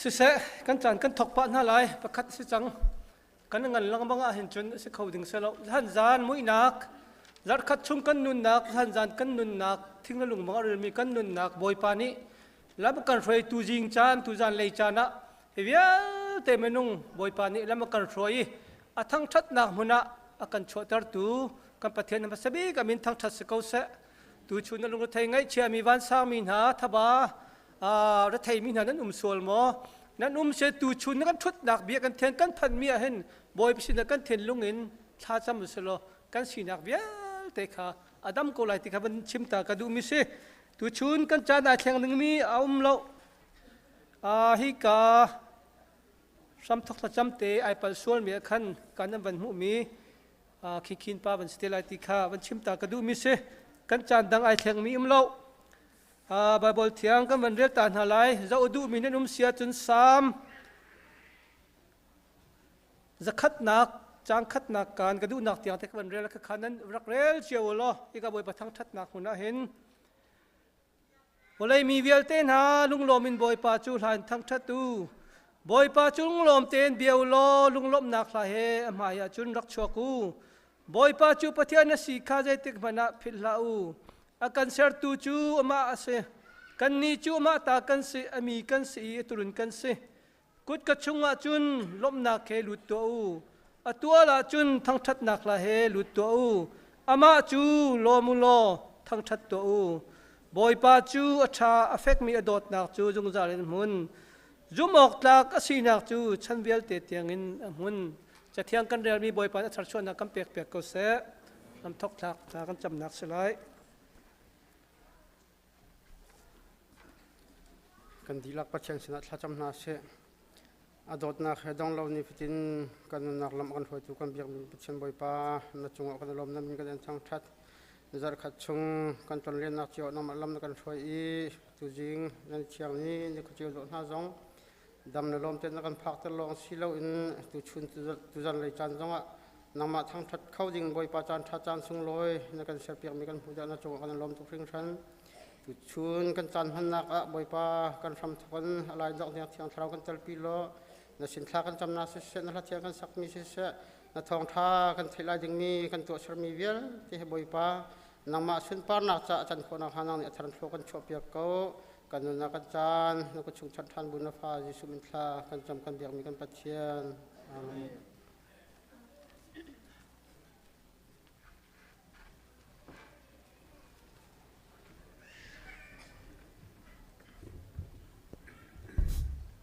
Siseh, kan caan kan thok pah hna lai. Pakhat si cang. Kan ngan lengmang ah hin cun si kho ding selo. Zan zan muihnak, zarhkhat chung kan nunnak, zan zan kan nunnak, thing le lungmang a rilmi kan nunnak Bawipa nih lam kan hruai tu zing caan, tu zan lei caan ah hi vialte minung Bawipa nih lam a kan hruai i a thangṭhatnak hmun ah a kan chuahtertu kan Pathian hmasa bik a min thangṭhat si ko seh. Tuchun na lungrethei ngaihchiami vansangmi hna thaba retheimi hna nan um sual maw? Nan um se tuchun na kan ṭhutnak bia kan thian kan phanmi ah hin Bawipa sinah kan thinlung in thla cam usih law kan sinak vialte kha a dam ko lai ti kha van chim ta ka duhmi si. Tuchun kan caan ai thleng dingmi a um lo. Hi ka hramthok thlacam te ai pal sualmi ah khan kan an van hmuhmi khikhin pa van si te lai ti kha van chim ta ka duhmi si. Kan caan dang ai thlengmi um lo. Baibal thiang kan van rel ta hna lai. Zoh duhmi nan um si ahcun Salm zakhatnak caang khatnak kan ka duhnak tiang te ka van rel kha nan rak rel cio law hika Bawipa thangṭhatnak hmun ah hin Vawlei mi vialte hna lunglawm in Bawipa cu hla in thangṭhat u. Bawipa cu lunglawm tein bia u law lunglawmhnak hla he a hmaiah cun rak chuak u. Bawipa cu Pathian a si kha zeitik hmanh ah philh hlah u. A kan sertu cu amah a si. Kannih cu amah ta kan si, a mi kan si i a turun kan si. Kutka chungah cun lawmhnak he lut tuah u. A tual ah cun thangṭhatnak hla he lut tuah u. Amah cu lawm u law thangṭhat tuah u. Bawipa cu a ṭha, a fekmi a dawtnak cu zungzal in a hmun. Zumhawktlak a sinak cu chan vialte tiangin a hmun. Cathiang kan relmi Bawipa nih a tharchuahnak kan pekpiak ko seh. Lamthok thlak hna kan camnak si lai. Kan dihlak Pathian sinah thlacam hna sih. A dawtnak he dong lo nifatin kan nunnak lam a kan hruaitu kan biakmi Pathian Bawipa na cungah kan i lawm na min kan in thangṭhat. Zarhkhat chung kan tonlennak cio nangmah lam na kan hruai i tuzing nan thiang ni ni khuaceu dawh hna zong dam le lawm tein na kan phakter lawng si loin tuchun tuzan lei caan zongah nangmah thangṭhat kho ding Bawipa caan ṭha caan sunglawi na kan serpiakmi kan hmuh deuh na cungah kan i lawm tuk hringhran. Tuchun kan caan hmannak ah Bawipa kan hram thawk in a lai dok tiang thiang thlarau kan telpi law na sin thla kan camnak siseh na hla thiang kan sakmi siseh na thawngṭha kan theih lai dingmi kan tuahsermi vialte he Bawipa nangmah sunparnak caah can khawhnak hnga nang nih a thar thlua kan chuahpiak ko. Kan nunnak kan caan na kut chung chanh ṭhan bu na fa Jesuh min thla kan cam kan biakmi kan Pathian. Amen.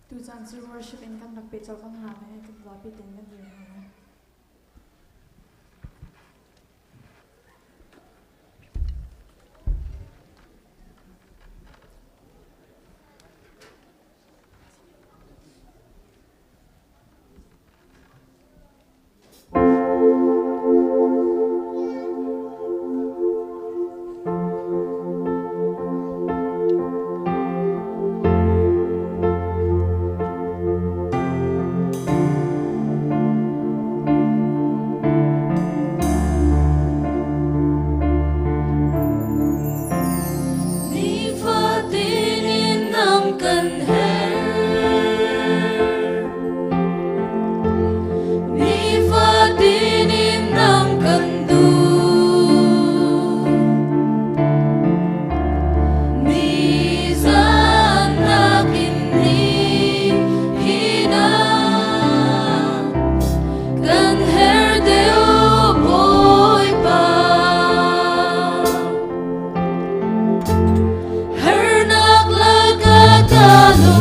Tuzaan cu worship in kan rak peh colh cang hna lai, kan zapi tein kan dir hna lai. Nifatin in nang kan herh Nifatin in nang kan duh Nizan nakin ni hina kan her deuh Bawipa Hernak lakah ka nung.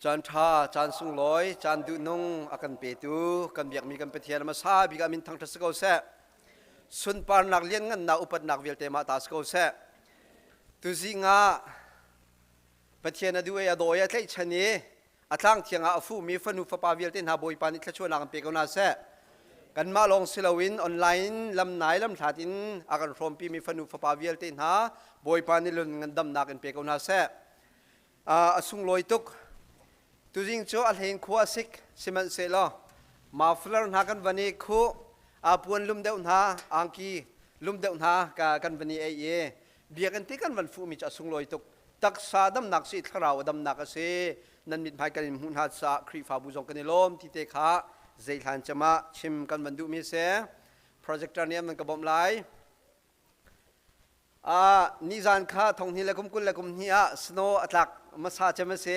Caan ṭha, caan sunglawi, caan duhnung a kan petu kan biakmi kan Pathian hmasa bik ah min thangṭhat si ko seh. Sunparnak lianngannak upatnak vialte mah ta si ko seh. Tuzing ah Pathian a duh i a dawi a tlaihchan i a tlang thiang ah a fuhmi fanu fapa vialte hna Bawipa nih thluachuahnak an pe ko hna seh. Kanmah lawng si loin online lamnai lamhlat in a kan hrawmpimi fanu fapa vialte hna Bawipa nih lun ngandamnak in pe ko hna seh. A sunglawi tuk. Tuzing cu a hlein khua a sik, sihmanhsehlaw muffler hna kan van i khuh, a puan lum deuh hna, angki lum deuh hna kan van i ei i biakinn ti kan van fuhmi cu a sunglawi tuk. Taksa damnak si, thlarau a damnak a si. Nan mithmai kan in hmuh hna caah Khrihfabu zong kan i lawm ti te kha zeihlan cem ah chim kan van duhmi a si. Projector nih an van ka bawmh lai. Nizan kha thonghnih le kum 22 ah snow a tlak hmasa cem a si.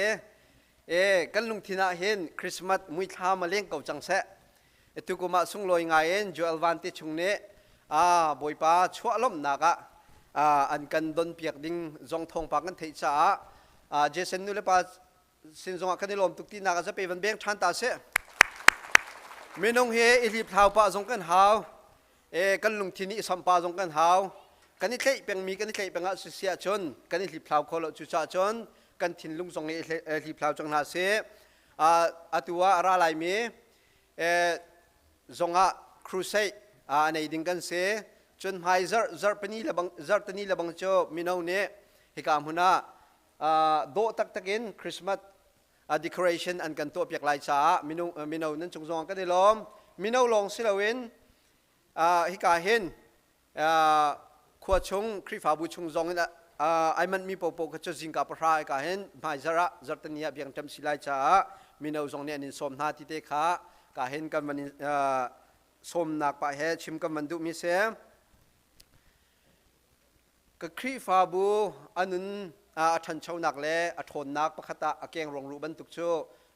E, kan lungthin ah hin Christmas muithlam a leng ko cang seh. Tu kum ah sunglawi ngai in Joel Van te chung nih a Bawipa chuah lawmhnak ah an kan donpiak ding zong thawngpang kan theih caah Jason nu le pa sin zongah kan i lawm tuk tinak a zape van beng ṭhan ta seh. Minung hi i hliphlau pah zong kan hau. E, kan lungthin i samh pa zong kan hau. Kan i tleih pengmi kan i tleih peng ah si ahcun kan i hliphlau kho lo. Cucaah cun kan thinlung zong i hliphlau cang hna sih. Atu ah a ra laimi zongah crusade a nei ding kan si. Cun hmai zarh zarhpini le bang zarhtani le bang cu mino nih hika hmun ah dawh taktak in Christmas decoration an kan tuahpiak lai caah mino nan cung zong kan i lawm. Mino lawng si loin hika hin khua chung Khrihfabu chung zong in ai manhmi popo kha cu zingka 10 hika hin hmaizarh ah zarhteni ah biakinn ṭem si lai caah mino zong nih an in sawm hna ti te kha ka hin kan van sawmnak pah he chim kan van duhmi si. Ka Khrihfabu a nun a ṭhanchonak le a ṭhawnnak pakhat ah a keng ruangruh bantuk cu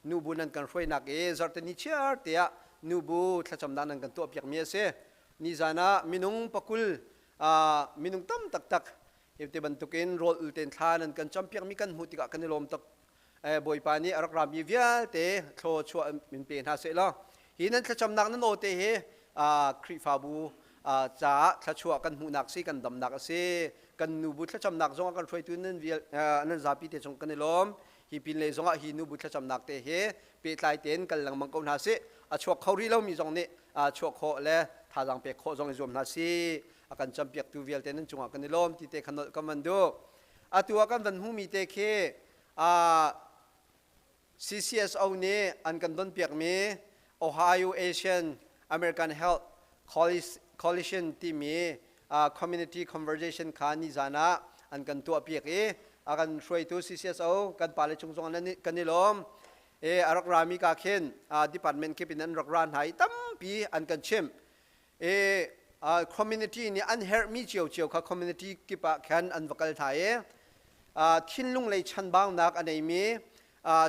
nubu nan kan hruainak i zarhteni chiar te ah nubu thlacamnak nan kan tuahpiakmi a si. Nizan ah minung 20 minung tam taktak te bantukin rawl ul tein thla nan kan campiakmi kan hmuh tikah kan i lawm tuk. Bawipa nih a rak rami vialte thluachuah in pe hna seh law hi nan thlacamnak nan aw te hi Khrihfabu caah thluachuah kan hmuhnak si kan damnak a si. Kan nubu thlacamnak zongah kan hruaitu nan vial nan zapi te cung kan i lawm. Hi pin lei zongah hi nubu thlacamnak te hi pehtlai tein kal lengmang ko hna sih. A chuak kho rih lomi zong nih chuah khawh le thazaang pek khawh zong i zuam hna sih. A kan campiaktu vialte nan cungah kan i lawm ti te kha nolh kan van duh. Atu ah kan van hmuhmi te khi CCSO nih an kan donpiakmi Ohio Asian American Health Coalition timi community conversation kha nizan ah an kan tuahpiak i a kan hruaitu CCSO kan pale chung zong kan i lawm. E a rak rami ka khin department kip in an rak ra hna i tampi an kan chimh. E community nih an herhmi ciocio kha community kip ah khan an va kal hna i thinlung lei chanbaunak a neimi,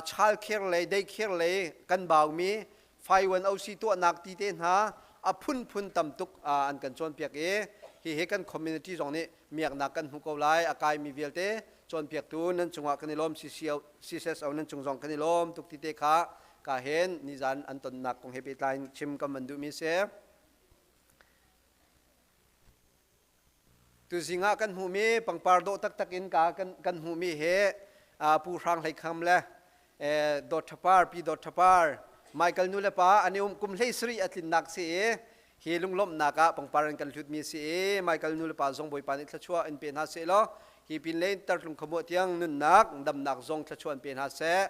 child care lei, day care lei kan baumi, 510C tuahnak ti te hna a phunphun tam tuk an kan cawnpiak i hihi kan community zong nih miaknak kan hmu ko lai. A kaimi vialte cawnpiaktu nan cungah kan i lawm, CCSO nan cung zong kan i lawm tuk ti te kha ka hen nizan an tonnak kong he pehtlai in chim kan van duhmi si. Tuzing ah kan hmuhmi pangpar dawh taktak in ka kan hmuhmi hi Pu Hrang Hlei Kham le Dawt Tha Par, Pi Dawt Tha Par, Michael nu le pa an i um kum 17 a tlinnak si i hi lunglawmhnak ah pangpar an kan hlutmi si i Michael nu le pa zong Bawipa nih thluachuah in pe hna seh law hi pin le tartlung khamuah tiang nunnak damnak zong thluachuah in pe hna seh.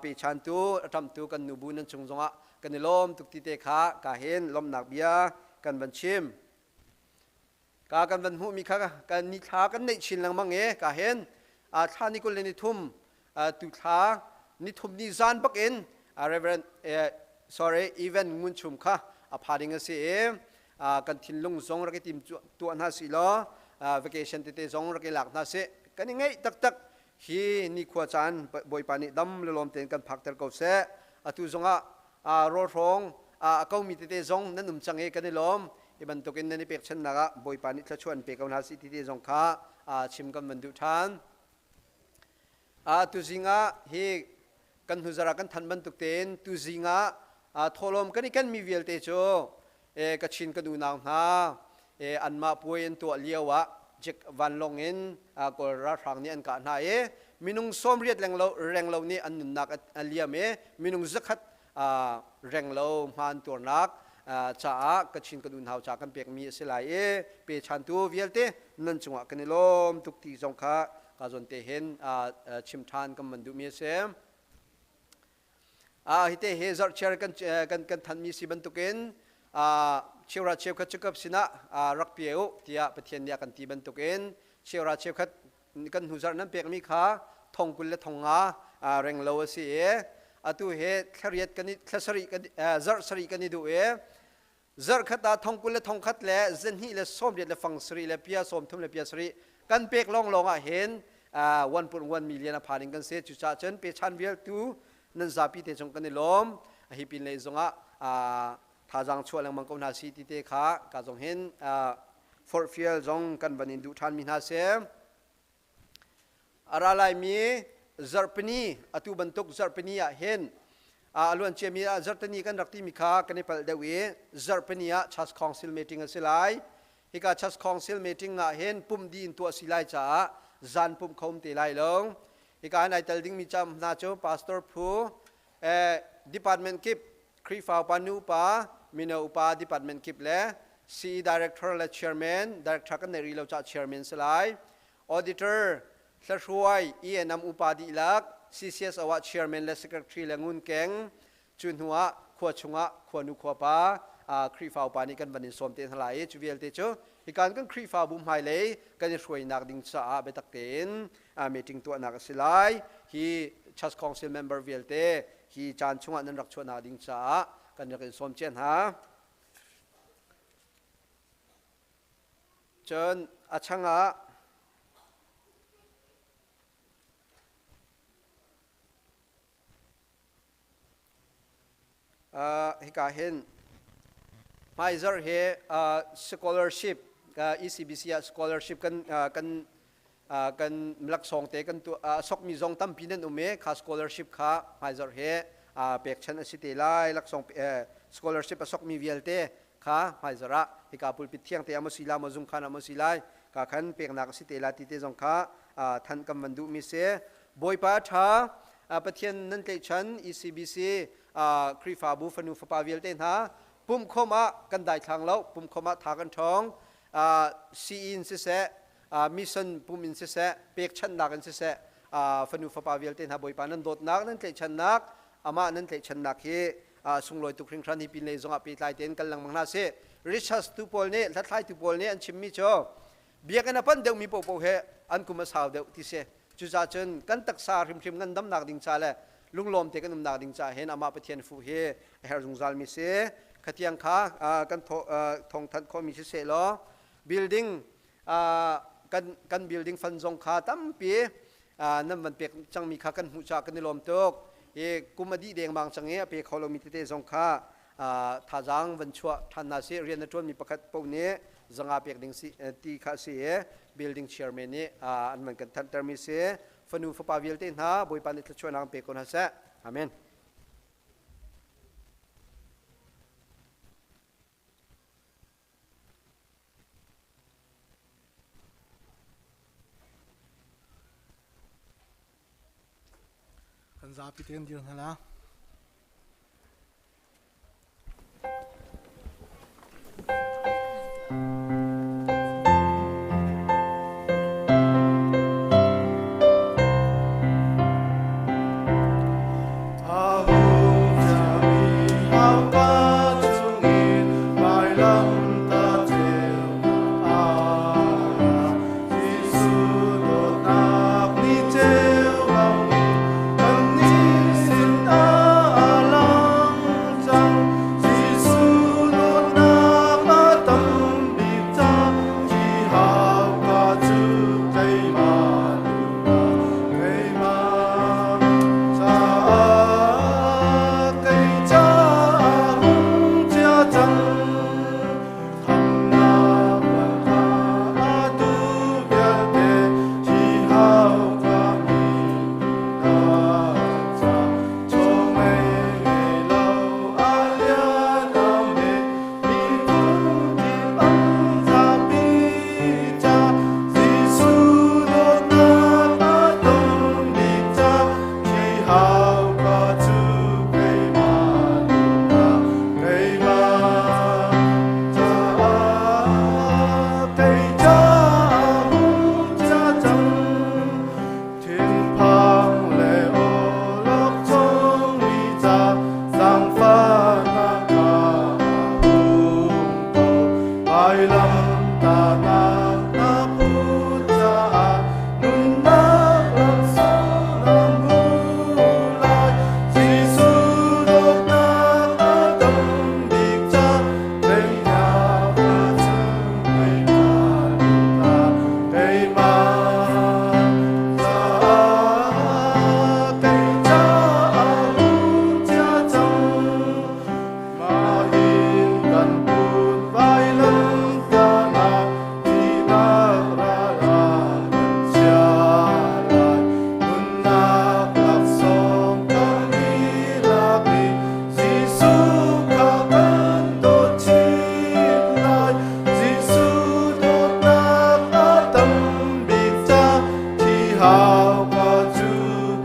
Pechantu a ṭamhtu kan nubu nan cung zongah kan i lawm tuk ti te kha ka hin lawmhnak bia kan van chim. Ka kan van hmuhmi kha kan ni thla kan neih chin lengmang i ka hin thla ni 23 tu thla ni thum ni zan bak in Reverend, sorry, Evan Ngun Chum kha a pha ding a si i kan thinlung zong rak i tim tuah hna si law vacation tete zong rak i lak hna sih kan i ngaih taktak. Hi nikhua caan Bawipa nih dam le lawm tein kan phakter ko seh. Atu zongah rawlhrawng a komi tete zong nan um cang i kan i lawm. Hi bantukin nan i pekchannak ah Bawipa nih thluachuah an pe ko hna sih ti te zong kha chim kan van duh ṭhan. Tuzing ah hi Kan hnuzar ah kan than bantuk tein tuzing ah thawhlawm kan i kenmi vialte cu Kachin kan unau hna anmah puai an tuah lio ah jek vanlawng in Kawl ralhrang nih an kah hna i minung 80 renglo nih an nunnak a liam i minung 100 renglo hma an tuarnak caah Kachin kan unau ca kan pekmi a si lai i pechantu vialte nan cungah kan i lawm tuk ti zong kha ka zawn te hin chim ṭhan kan van duhmi a si. Hite hi zarhchiar kan kan kan thanmi si bantukin cheura cheukhat Jacob sinah rak pe u tiah Pathian nih a kan ti bantukin cheura cheukhat kan hnu zarh nan pekmi kha thong 20 le thong 5 reng lo a si i atu hi thlariat kan i thlasarih kan zarh sarih kan i duh i zarh khat ah thong 20 le thong khat le 2 le 80 le fang sarih le pia 30 le pia sarih kan pek lawnglawng ah hin 1.1 million a phan in kan si. Cucaah cun pechan vialtu nan zapi te cung kan i lawm. Hi pin lei zongah thazaang chuah lengmang ko hna si ti te kha ka zong hin forhfial zong kan van in duh ṭhan mi hna si. A ra laimi zarhpini, atu bantuk zarhpini ah hin a luan ciami ah zarhteni kan rak timi kha kan i palh deuh i zarhpini ah Church Council meeting a si lai. Hika Church Council meeting ah hin pumh dih in tuah si lai caah zan pumh kho um te lai lo. Hika hin ai tel dingmi cam hna cu pastor phu, department kip, Khrihfa upa, nu upa, mino upa department kip le CE director le chairman, director kan nei rih lo caah chairman si lai. Auditor, hlahruai, ENM upa dihlak, CCSO ah chairman le secretary le ngunkeng, cu hnu ah khua chungah khuanu khuapa Khrihfa upa nih kan van in sawm te hna lai i cu vialte cu hikan kan Khrihfabu hmailei kan i hruainak ding caah biatak tein meeting tuahnak a si lai. Hi Church Council member vialte hi caan chungah nan rak chuahnak ding caah kan rak in sawm cia hna. Cun a changah hika hin hmaizarh hi scholarship ECBC ah scholarship kan kan kan laksawng te kan tu sokmi zong tampi nan um i kha scholarship kha hmaizarh hi pekchan a si te lai. Laksawng scholarship a sokmi vialte kha hmaizarh ah hika pulpit thiang te ah maw si la maw zungkhan ah maw si lai ka khan peknak a si te la ti te zong kha than kan van duhmi si. Bawipa ṭha. Pathian nan tlaihchan ECBC Khrihfabu fanu fapa vialte hna, pumkhawm ah kan daithlang lo, pumkhawm ah tha kan ṭhawng. CE in siseh, mission pum in siseh, pekchanhnak in siseh, fanu fapa vialte hna Bawipa nan dawtnak, nan tlaihchannak, amah nan tlaihchannak hi sunglawi tuk hringhran. Hi pinlei zongah pehtlai tein kal lengmang hna sih. Research tu pawl nih, hlathlaitu pawl nih an chimmi cu biakinn a panh deuhmi paohpaoh he an kum a sau deuh ti si. Cucaah cun kan taksa hrimhrim ngandamnak ding ca le lunglawm te kan umnak ding ca hin amah Pathian fuh hi a herh zungzal mi si. Khatiang kha kan thawngthanh khawhmi si seh law building kan building fund zong kha tampi nan van pek cangmi kha kan hmuh caah kan i lawm tuk i kum a dih dengmang cang i a pe kho lomi tete zong kha thazaang van chuah ṭhan hna sih. Rian a ṭuanmi pakhat paoh nih 500 pek ding si ti kha a si i building chairman nih an van kan thanhtermi si. Fanu fapa vialte hna, Bawipa nih thluachuahnak an pe ko hna seh. Amen. Kan zapi te kan dir hna la. Vailamtahnak na put caah nunnak laksawng na hmu lai. Jesuh dawtnak a tam bik ca teinak a cung keimah keimah caah kei caah hung chia cang. Mah in kan put vailamtahnak thihnak ral ah kan chia lai. Nunnak laksawng kan i lak i Jesuh kha kan dawt chin lai. Jesuh dawtnak a tam bik ca thi hau ka cu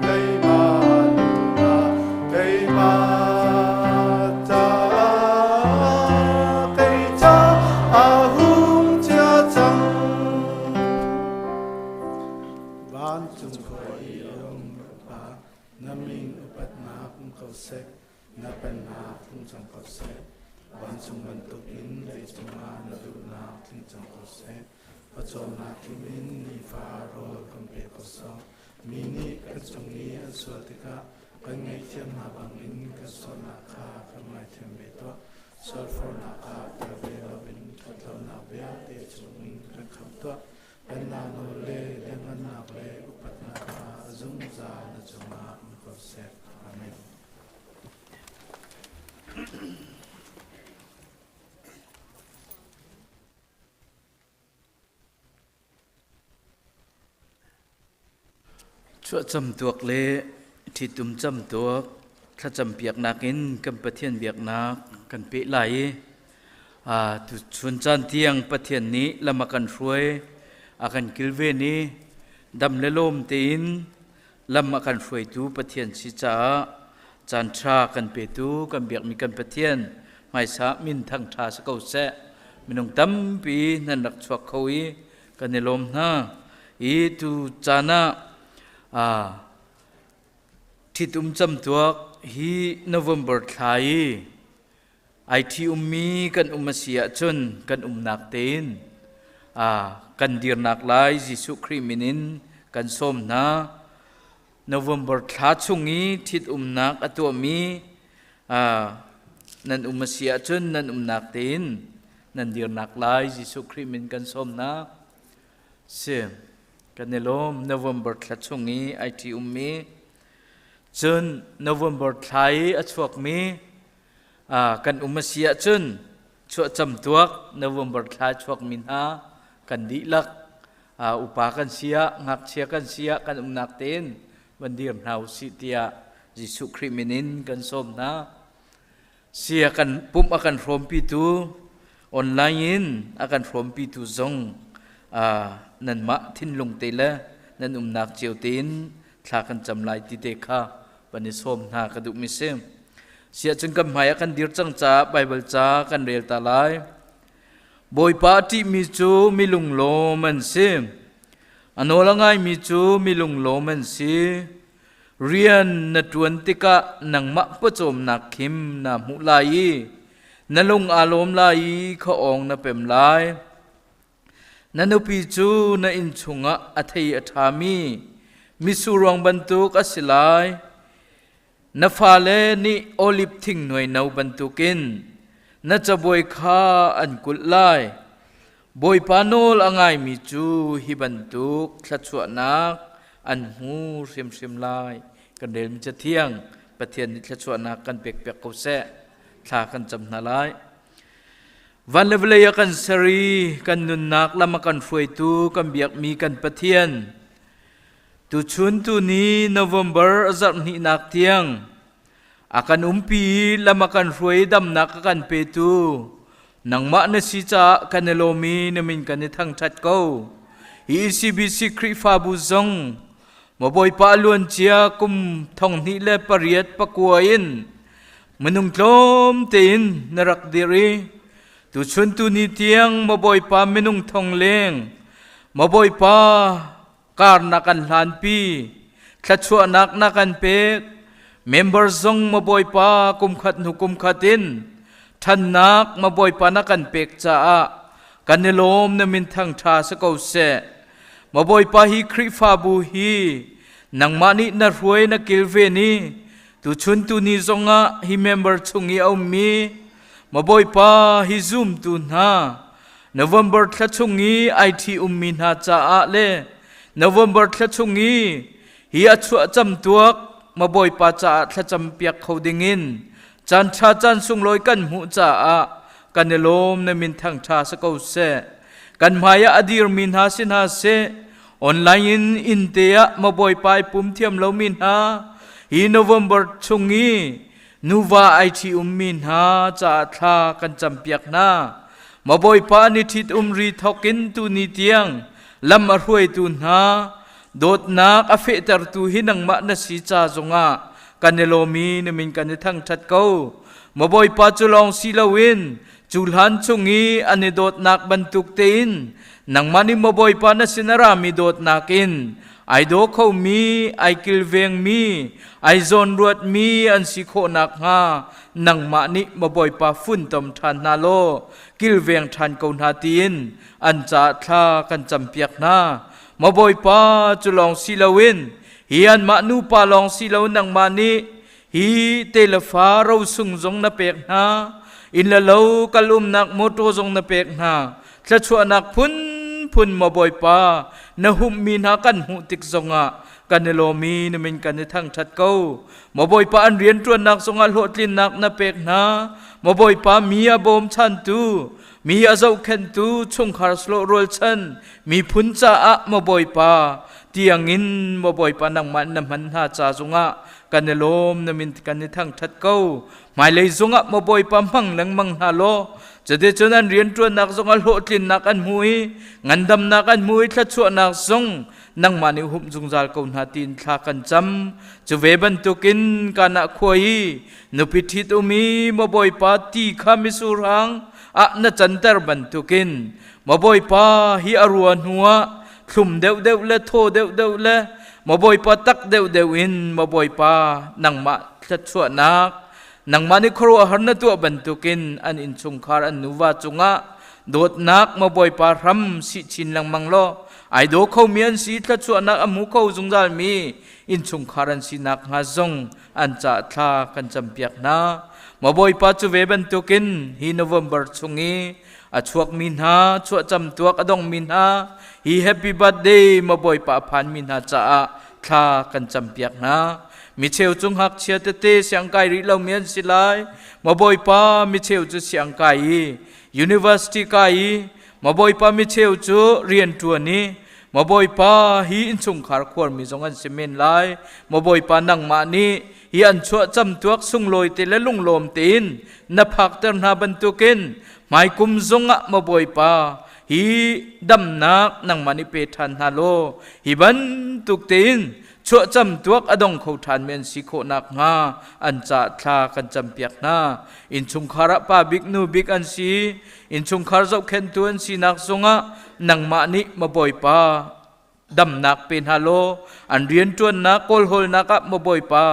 keimah nunnak keimah caah kei caah hung chia cang. Vancung khua i a um ka Pa, na min upatnak um ko seh, na pennak tlung cang ko seh. Vancung bantukin leicung ah na duhnak tling cang ko seh. Pawcawmnak kim in nifa rawl kan pe ko sawh. Mi nih kan cung i an sual tikah kan ngaihthiam hna bangin kan sualnak kha kan ngaithiam ve tuah. Sualfornak ah tel ve loin ṭhatlonak vialte chungin kan khamh tuah. Pennak nawl le lianhngannak le upatnak kha zungzal na cungah um ko seh. Amen. Chuahcam tuak le ṭhitum cam tuak thlacam piaknak in kan Pathian biaknak kan peh lai i tuchun caan tiang Pathian nih lam a kan hruai, a kan kilven i dam le lawm tein lam a kan hruaitu Pathian si caah caan ṭha kan petu kan biakmi kan Pathian hmaisa min thangṭha si ko seh. Minung tampi nan rak chuak kho i kan i lawm hna. I tu caan ah ṭhitum camtuak hi November thla i ai ṭhi ummi kan um a si ahcun kan umnak tein kan dirnak lai Jesuh Khrih min in kan sawm hna. November thla chung i ṭhitumnak a tuahmi nan um a si ahcun nan umnak tein nan dirnak lai Jesuh Khrih min kan sawm hna. Si, kan i lawm November thla chung i ai ṭhi ummi. Cun November thla i a chuakmi kan um a si ahcun chuahcam tuak November thla chuakmi hna kan dihlak upa kan si ah ngakchia kan si ah kan umnak tein van dir hna usih tiah Jesuh Khrih min in kan sawm hna. Sia kan pumh a kan hrawmpitu online in a kan hrawmpitu zong nanmah thinlung te le nan umnak cio tein thla kan cam lai ti te kha van i sawm hna ka duhmi si. Siahcun kan hmai ah kan dir cang caah Baibal ca kan rel ta lai. Bawipa a ṭihmi cu mi lunglawm an si. A nawl a ngaimi cu mi lunglawm an si. Rian na ṭuan tikah nangmah pawcawmnak khim na hmuh lai i na lung aa lawm lai i khuaawng na pem lai. Na nupi cu na inn chungah a thei a ṭhami mitsur ruang bantuk a si lai. Na fale nih oliv thing nuaino bantukin na cabuai kha an kulh lai. Bawipa nawl a ngaimi cu hi bantuk thluachuahnak an hmu hrimhrim lai. Kan relmi Cathiang Pathian nih thluachuahnak kan pekpiak ko seh. Thla kan cam hna lai. Van le vawlei a kan ser i kan nunnak lam a kan hruaitu kan biakmi kan Pathian tuchun tuni November a zarh hnihnak tiang a kan umpi i lam a kan hruai damnak a kan petu nangmah na si caah kan i lawm i na min kan i thangṭhat ko. Hi ECBC Khrihfabu zong maw Bawipa a luancia kum 2008 pakua in minung tlawm tein na rak dir i tuchun tuni tiang maw Bawipa minung thong leng maw Bawipa kar na kan hlanpi thluachuahnak na kan pek member zong maw Bawipa kum khat hnu kum khat in ṭhannak maw Bawipa na kan pek caah. Kan i lawm na min thangṭha si ko seh. Maw Bawipa hi Khrihfabu hi nangmah nih na hruai na kilven i tuchun tuni zongah hi member chung i a ummi Maw Bawipa hi zumtu hna November thla chung i ai ṭhi ummi hna caah le November thla chung i hi a chuah camtuak Maw Bawipa caah thlacam piak kho dingin caan ṭha caan sunglawi kan hmuh caah kan i lawm na min thangṭha si ko seh. Kan hmai ah a dirmi hna si hna seh, online in innte ah Maw Bawipa i pum thiam lomi hna hi November chung i nuva ai ṭhi ummi hna caah thla kan campiak hna. Maw Bawipa ni ṭhit um ri thawkin tuni tiang lam a hruaitu hna dawtnak a fehtertu hi nangmah na si ca zongah kan i lawm i na min kan i thangṭhat ko. Maw Bawipa cu lawng si loin cu hlan chung i an i dawtnak bantuk tein nangmah nih maw Bawipa na sin a rami dawtnak in ai daw khomi, ai kilvengmi, ai zawnruatmi an si khawh nakhnga nangmah nih maw Bawipa funtom ṭhan hna law kilveng ṭhan ko hna tiin an caah thla kan campiak hna. Maw Bawipa cu lawng si loin hi anmah nupa lawng si lo nangmah nih hi telefa rosung zong na pek hna inn le lo kal umnak mawṭaw zong na pek hna thluachuahnak phunphun maw Bawipa na humhmi hna kan hmuh tik zongah kan i lawm i na min kan i thangṭhat ko maw Bawipa an rianṭuannak zongah hlawhtlinnak na pek hna maw Bawipa mi a bawmchantu mi a zohkhenhtu chungkhar sawh rualchan miphun caah maw Bawipa tiangin maw Bawipa nangmah na hman hna ca zongah kan i lawm na min kan i thangṭhat ko hmailei zongah maw Bawipa hmang lengmang hna law cuticun an rianṭuannak zongah hlawhtlinnak an hmu i ngandamnak an hmu i thluachuahnak zong nangmah nih humh zungzal ko hna tiin thla kan cam cu ve bantukin kana khua i nupi ṭhit um i maw Bawipa ti kha mitsur hang ah na canter bantukin maw Bawipa hi a rua hnuah thlum deuhdeuh le thaw deuhdeuh le maw Bawipa tak deuhdeuh in maw Bawipa nangmah thluachuahnak nangmah nih khuaruahhar na tuah bantukin an innchungkhar an nuva cungah dawtnak maw Bawipa hram si chin lengmang law ai daw khomi an si thluachuahnak a hmu kho zungzalmi innchungkhar an si nakhnga zong an ca thla kan campiak hna. Maw Bawipa cu ve bantukin hi November chung i a chuakmi hna, chuahcam tuak a dongmi hna, hi happy birthday Maw Bawipa a phanmi hna caah thla kan campiak hna. Micheu cu ngakchia tete siangkai rih lomi an si lai. Maw Bawipa micheu cu siangkai i university kai i Maw Bawipa micheu cu rian ṭuan i Maw Bawipa hi innchungkhar khuarmi zong an si men lai. Maw Bawipa nangmah nih hi an chuah camtuak sunglawi te le lunglawm tein na phakter hna bantukin hmaikum zongah Maw Bawipa hi damnak nangmah nih pe ṭhan hna law hi bantuk tein chuahcam tuak a dong kho ṭhan mi an si khawh nakhnga an ca thla kan campiak hna. Innchungkhar ah pa bik nu bik an si, innchungkhar zohkhenhtu an sinak zongah nangmah nih maw Bawipa damnak pe hna law an rianṭuannak kawlhawlnak ah maw Bawipa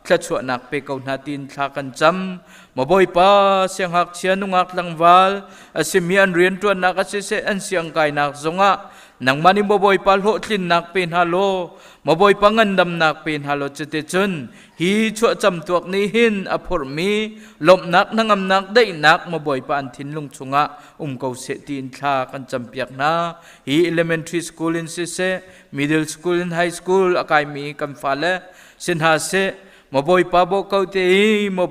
thluachuahnak pe ko hna tiin thla kan cam. Maw Bawipa siangngakchia nungak tlangval a simi an rianṭuannak a siseh an siangkainak zongah nangmah nih maw Bawipa hlawhtlinnak pe hna law maw Bawipa ngandamnak pe hna law cuticun hi chuahcam tuak nih hin a phurhmi lawmhnak hnangamnak daihnak maw Bawipa an thinlung chungah um ko seh tiin thla kan campiak hna. Hi elementary school in siseh middle school in high school a kaimi kan fale si hna seh maw Bawipa bawh ko te i maw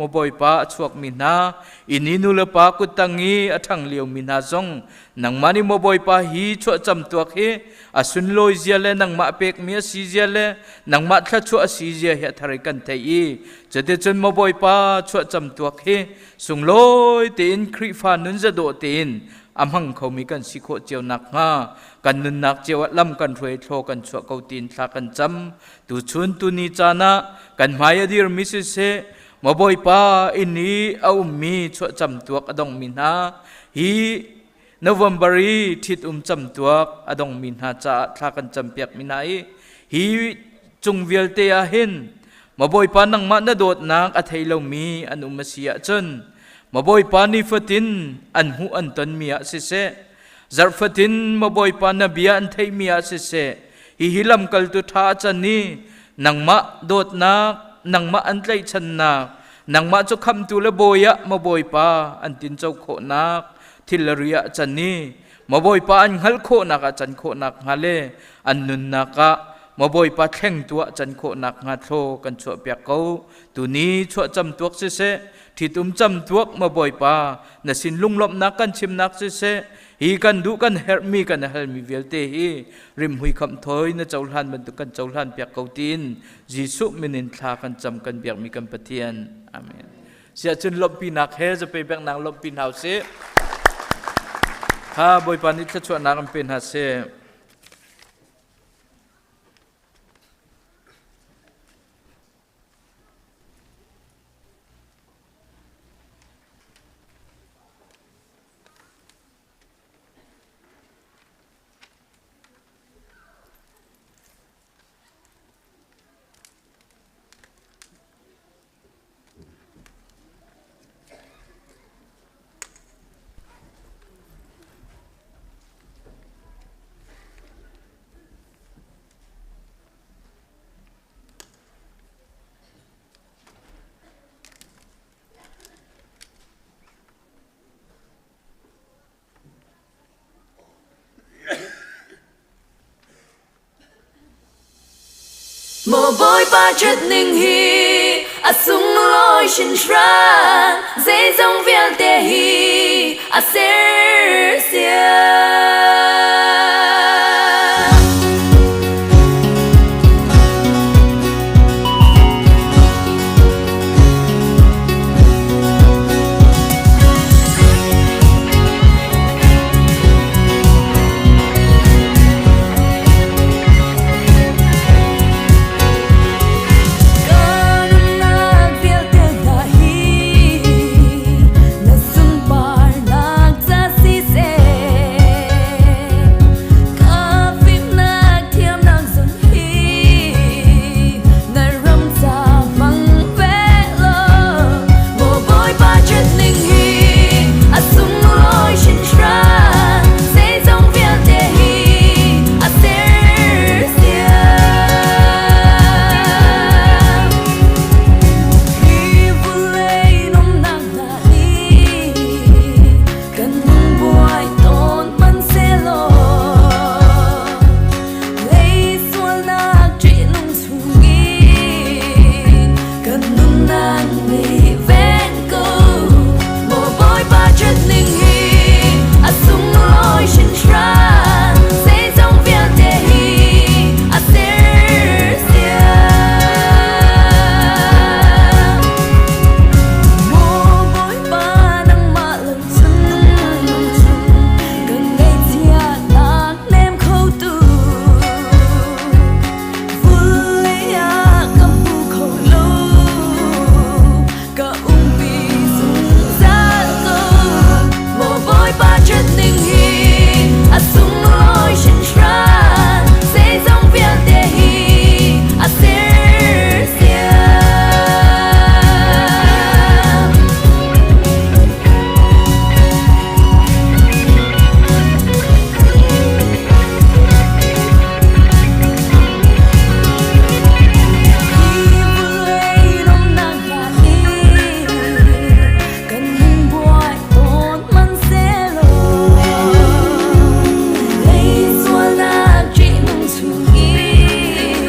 Bawipa a chuakmi hna inn i nu le pa kuttang i a ṭhang liomi hna zong nangmah nih maw Bawipa hi chuahcam tuak hi a sunlawi zia le nangmah pekmi a si zia le nangmah thluachuah a si zia hi a thar i kan theih i cuticun maw Bawipa chuahcam tuak hi sunglawi tein Khrihfa nun zadawh tein a hmang khomi kan si khawh cio nakhnga kan nunnak cio ah lam kan hruai thlaw kan chuah ko tiin thla kan cam. Tuchun tuni caan ah kan hmai a dirmi siseh maw Bawipa inn i a ummi chuahcam tuak a dongmi hna hi November i ṭhitum camtuak a dongmi hna caah thla kan campiakmi hna i hi cung vialte ah hin maw Bawipa nangmah na dawtnak a thei lomi an um a si ahcun maw Bawipa nifatin an hmuh an tonmi ah siseh. Zarhfatin maw Bawipa na bia an theihmi ah siseh, hihi lamkaltu ṭha a can i nangmah dawtnak, nangmah an tlaihchannak, nangmah cu khamhtu le bawi ah maw Bawipa an tinco khawhnak thil le ri ah a can i maw Bawipa an hngalh khawhnak ah can khawhnak hnga le an nunnak ah maw Bawipa thlengtu ah can khawhnak hnga thlaw kan chuahpiak ko. Tuni chuahcam tuak siseh, ṭhitum camtuak maw Bawipa na sin lunglawmhnak kan chimnak siseh hi kan duh kan herhmi kan halmi vialte hi rimhmui khamhthawi na cohlan bantuk kan cohlan piak ko tiin Jesuh min in thla kan cam kan biakmi kan Pathian amen siah cun lawmhpinak he zape peknak lawmhpi hna usih ha Bawipa nih thluachuahnak an pe hna seh Maw Bawipa ṭhat ning hi a sunglawi hringhran zeizong vialte hi a sersiam. Ka nunnak vialte hna hi na sunparnak ca siseh. Ka fimnak thiamnak zong hi na ram ca hmang ve law. Maw Bawipa ṭhat ning hi a sunglawi hringhran zeizong vialte hi a sersiam. Hi vawlei nuamhnak hna nih kan lung buai tawn hmanhsehlaw lei sualnak ṭihnung chungin kan nunnak nih ven ko. Maw Bawipa ṭhat ning hi a sunglawi hringhran zeizong vialte hi a sersiam. Maw Bawipa nangmah lo cun kan ngaihchiatnak hnem khotu vulei ah ka hmu kho lo ka umpi zungzal ko. Maw Bawipa ṭhat ning hi a sunglawi hringhran zeizong vialte hi a sersiam. Hi vawlei nuamhnak hna hi kan lung buai tawn hmanhsehlaw lei sualnak ṭihnung chungin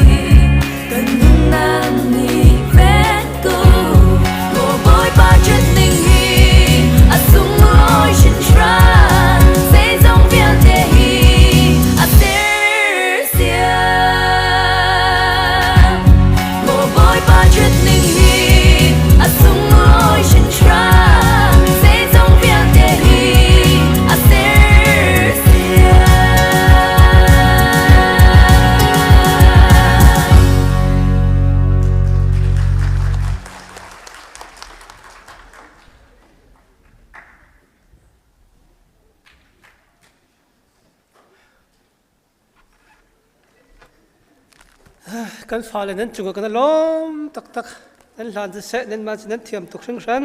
kan nunnak nih ven ko. Maw Bawipa ṭhat ning hi a sunglawi hringhran zeizong vialte hi a sersiam. Maw Bawipa ṭhat ning hi a sunglawi hringhran zeizong vialte hi a sersiam. Kan fale nan cungah kan i lawm taktak. Nan hlan siseh, nan mah nan thiam tuk hringhran.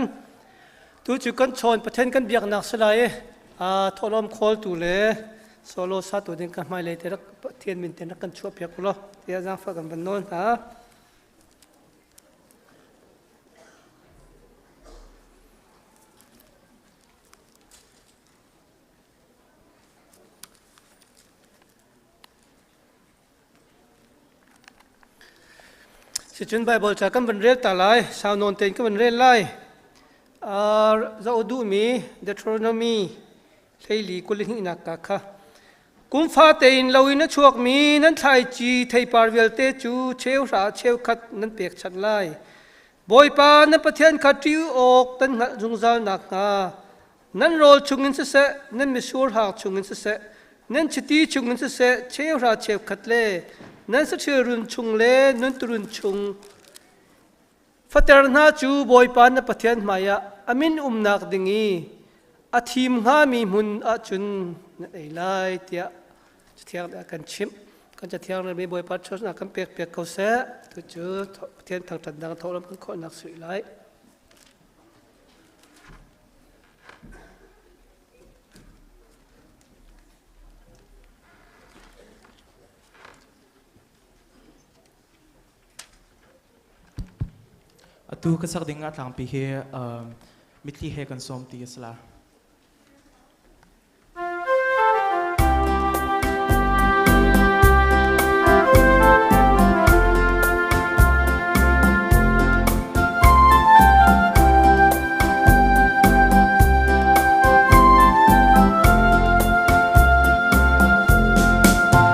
Tu cu kan chawn Pathian kan biaknak si lai i. Thawhlawm khawltu le solo satu ding ka hmailei te rak Pathian min te rak kan chuah piak ulaw tiah zaangfah kan van nawl hna. Sicun Baibal ca kan van rel ta lai, sau nawn tein kan van rel lai. Zoh duhmi Deuteronomy hleili 22 ka kha. Kum fate in lo in a chuakmi nan thlaici theipar vialte cu cheu hra cheukhat nan pekchanh lai. Bawipa nan Pathian kha ṭih awk nan hngalh zungzal nakhnga nan rawl chungin siseh, nan mitsur hang chungin siseh, nan chiti chungin siseh, cheuhra cheukhat le nan saṭhil run chung le nan turun chung fater hna cu Bawipa na Pathian hmaiah a min umnak ding i a thim hngami hmun ahcun nan ei lai tiah Cathiang nih a kan chimh. Kan Cathiang relmi Bawipa ṭhatnak kan pek piak ko seh. Tucu Pathian thangṭhatnak thawhlawm kan khawhnak sui lai. Atu ka sak ding ah tlangpi hi mitthli he kan sawm ti a si la.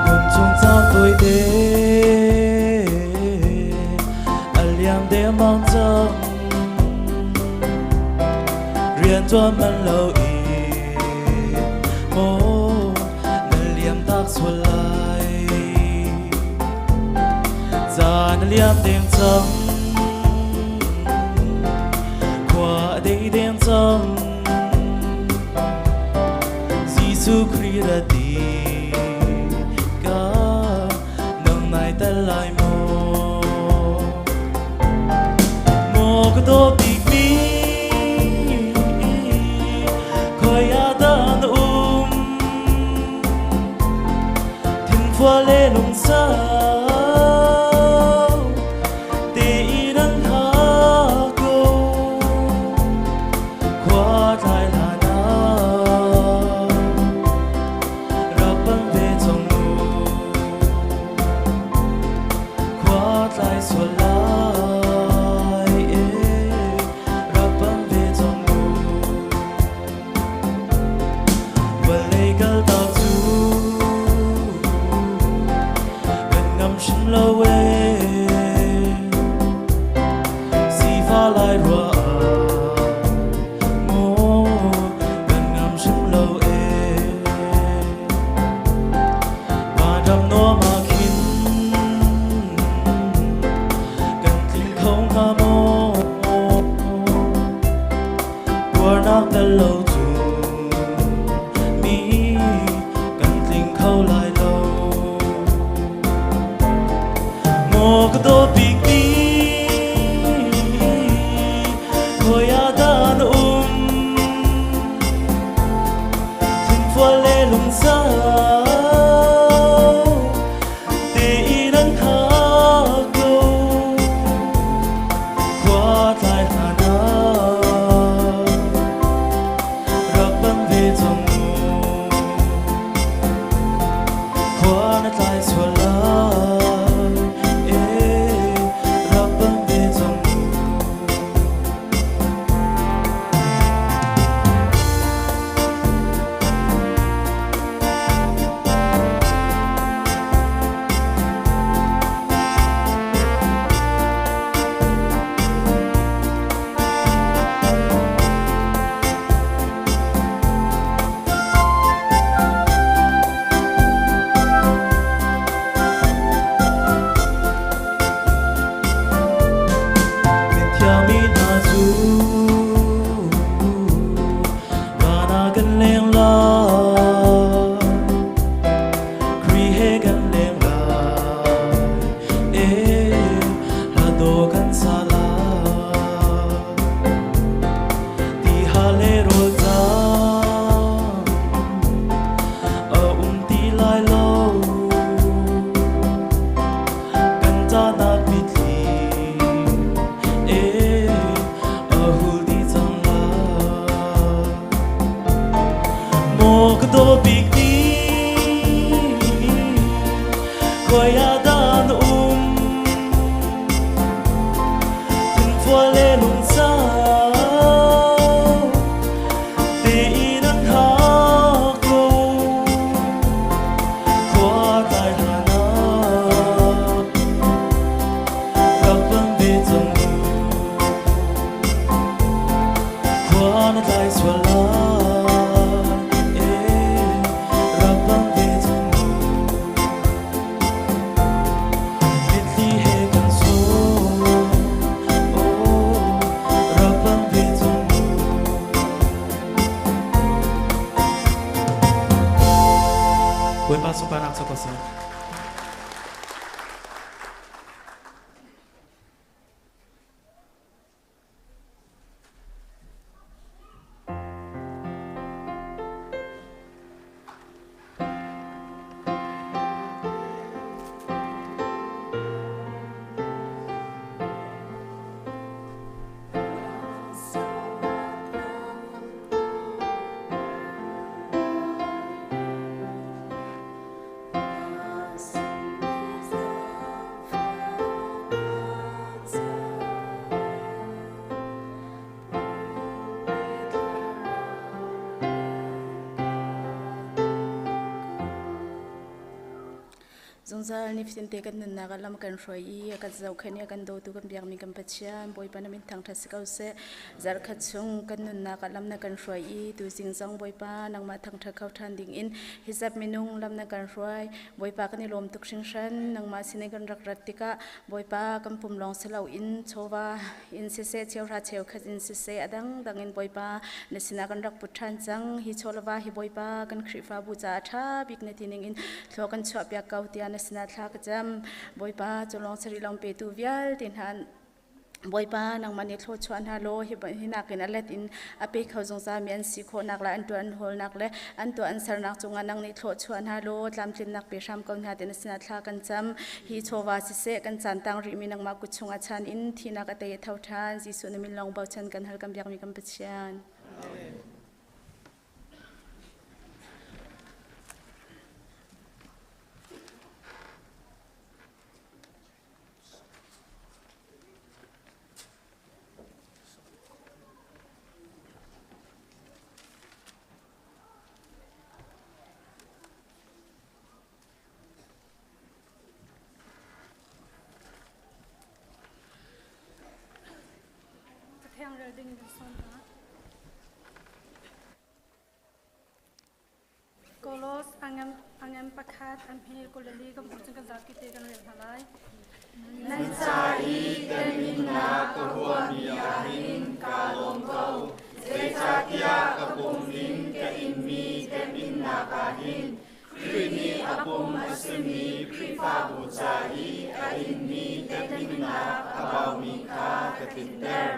Nunchung caan tawite a liam dengmang cang rian ṭuan man lo i maw na liam tak sual lai caan a liam deng cang khua a dei deng cang Jesuh Khrih ra ti ka nang nai tel lai maw Maw ka dawt bikmi khoi ah dah na um thinfual le lungsau tein an hak ko khua tlai hlan ah rak pang ve cang mu Khua tlai sual lai e rak pang ve cang mu Vawlei kal tak cu kan ngam hrim lo e Sifa lai rua mu kan ngam hrim lo e Vanram nuam ah khin kan tling kho hnga maw? Tuarnak tel lo cu mi kan tling kho lai lo. Maw ka dawt bikmi khawi ah dah na um? Thingfual le lungsau tein an hak ko. Khua tlai hlan ah rak bang ve cang mu. Khua na tlai sual lai, eh rak bang ve cang mu. lai lo. Kan ṭahnak mitthli ee a hul dih cang lai. Maw ka daw bik ni, khawi ah dah na um? Thinfual le lungsau tein an hak ko. Khua tlai hlan ah rak bang ve cang u. Khua na tlai sual lai, ee rak bang ve cang u. Mitthli he kan sung, oh rak bang ve cang u. Bawipa sunparnak cu ko seh. Zungzal nifatinte kan nunnak ah lam kan hruai i a kan zohkhenh i a kan dawtu kan biakmi kan Pathian Bawipa na min thangṭhat si ko seh. Zarhkhat chung kan nunnak ah lam na kan hruai i tuzing zong Bawipa nangmah thangṭhat kho ṭhan dingin hi zat minung lam na kan hruai. Bawipa kan i lawm tuk hringhran. Nangmah sin i kan rak rat tikah Bawipa kan pum lawng si loin chawva in siseh cheuhra cheukhat in siseh a dangdang in Bawipa na sinah kan rak put ṭhan cang. Hi chawlava hi Bawipa kan Khrihfabu caah a ṭha bik na ti ning in thlua kan chuahpiak ko tiah na sinah thla ka cam. Bawipa cu lawng sarih lawng petu vialte hna Bawipa nangmah nih thluachuah hna law hi nakin a let in a pe kho zungzalmi an si khawhnak le an tuah an hawlnak le an tuah an sernak cungah nang nih thluachuah hna law tlamtlinnak pe hram ko hna ti na sinah thla kan cam. Hi chawva siseh kan caan tang rihmi nangmah kut chungah chan in thihnak a tei a tho ṭhan. Jesuh na min lawng bochan kan hal kan biakmi kan Pathian. Amen. Cathiang rel ding in sawm hna. Kolos angem pakhat an hi kulali kan hmuh cun kan zapi te kan rel hna lai. Nan ca i teminnak ka huahmi ah hin kaa lawm ko, zeicahtiah ka pum in ka inmi teminnak ah hin Khrih nih a pum a simi Khrihfabu ca i a inmi teminnak a baumi kha ka tlinter.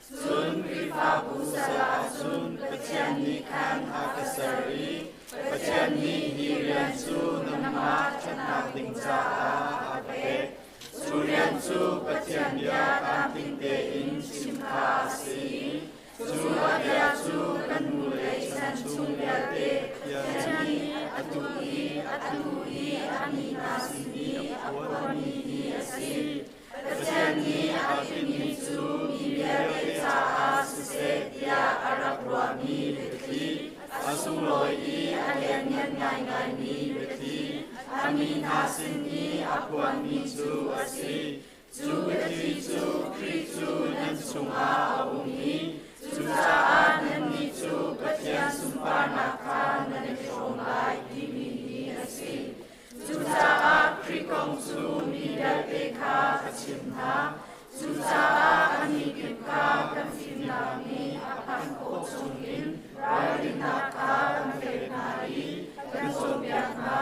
Cun Khrihfabu sal ah cun Pathian nih khan a ka ser i Pathian nih hi rian cu nangmah ṭhatnak ding caah a ka pek. Cu rian cu Pathian bia tlamtling tein chim kha a si i cu a bia cu kan hnulei chan chung vialte Pathian nih atu i atu i a mi hna sin i a phuanmi hi a si. Pathian nih aa tinhmi cu mi vialte caah siseh tiah a rak ruahmi biathli, a sunglawi i a lianngan ngaingaimi biathli, a mi hna sin i a phuanmi cu a si. Cu biathli cu Khrih cu nan chungah a um i cucaah nannih cu Pathian sunparnak kha nan i hrawm lai timi hi a si. Cucaah Khrih kong cu mi vialte kha ka chimh hna. Cucaah a ni kip kha kan fimnak nih a phanh khawh chungin ralrinnak kha kan pek hna i kan cawnpiak hna.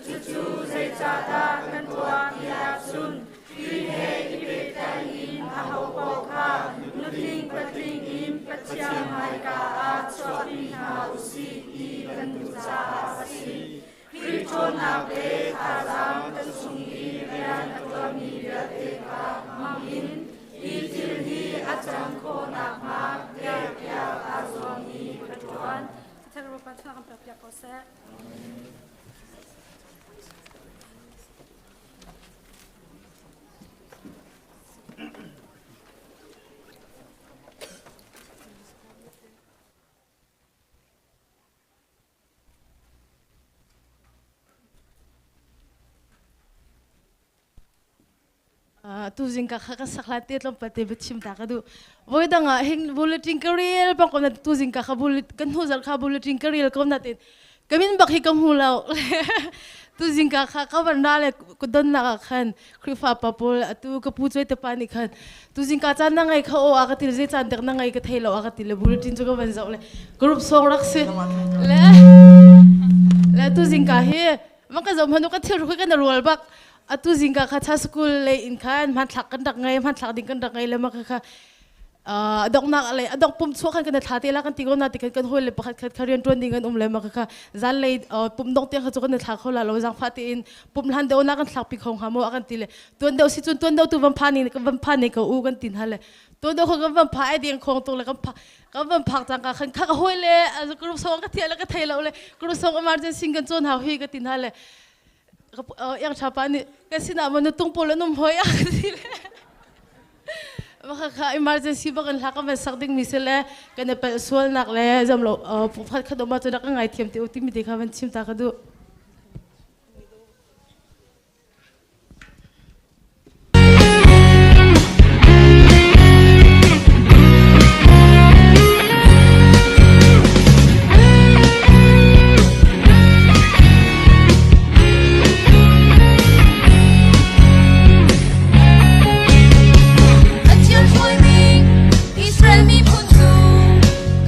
Cucu zeicahdah kan tuah ti ahcun Khrih he i pehtlaih in ahopaoh kha nutling patling in Pathian hmaika ah chuahpi hna u sih ti. Fimnak le thazaang kan chung i rian a ṭuanmi vialte kha hmang in hi thil hi a can khawh nakhnga tiah aa zuam i ka ṭuan. Cathiang Bawipa thla kan pekpiak ko seh. Tuzing ka kha ka sak hlan te tlawmpal te biachim ta ka duh. Voi dang ah hin bulletin ka rel bang ko na tuzing ka kha bullet kan hnu zarh kha bulletin ka rel ko na tin ka min bak hi ka hmu lo. Tuzing ka kha ka van ra le ka donnak ah khan Khrihfa pa pawl atu ka pu cuai te pa nih khan tuzing ka caan na ngei kha o a ka til zei caan dek na ngei ka thei lo a ka ti le bulletin cu ka van zoh le group song rak si le le tuzing ka hi mang ka zoh hmanu ka thil ruk kan rual bak atu zingka kha cha school le in khan hmanthlak kan rak ngei hmanthlak ding kan rak ngei le ma kha kha adoknak le adok pum chuak khan kan thla te la kan ti ko na ti khan kan hoi le pakhat khat kha rian tuan ding an um le ma kha kha zan lei pum dong tiang kha chu kan thla kho la lo zang fa te in pum hlan deuh na kan thlak pi kho hnga mo kan ti le tuan deuh si cun tuan deuh tu van pha ni van pha ne ko u kan tin ha le tuan deuh kha kan van pha ai ding khong tung le kan pha kan van phak cang ka khan kha ka hoi le group song ka thia le ka thei lo le group song emergency kan chon hau hi ka tin ha le yang tha pa nih kan sinah maw na tung pawl an um hoi a ka ti le Maka kha emergency bak in hla ka van sak ding mi si le kan i palh sualnak le zam lo phat khat um ahcun rak ka ngaithiam te u timi te kha van chim ta ka duh. Pathian hruaimi Israel miphun cu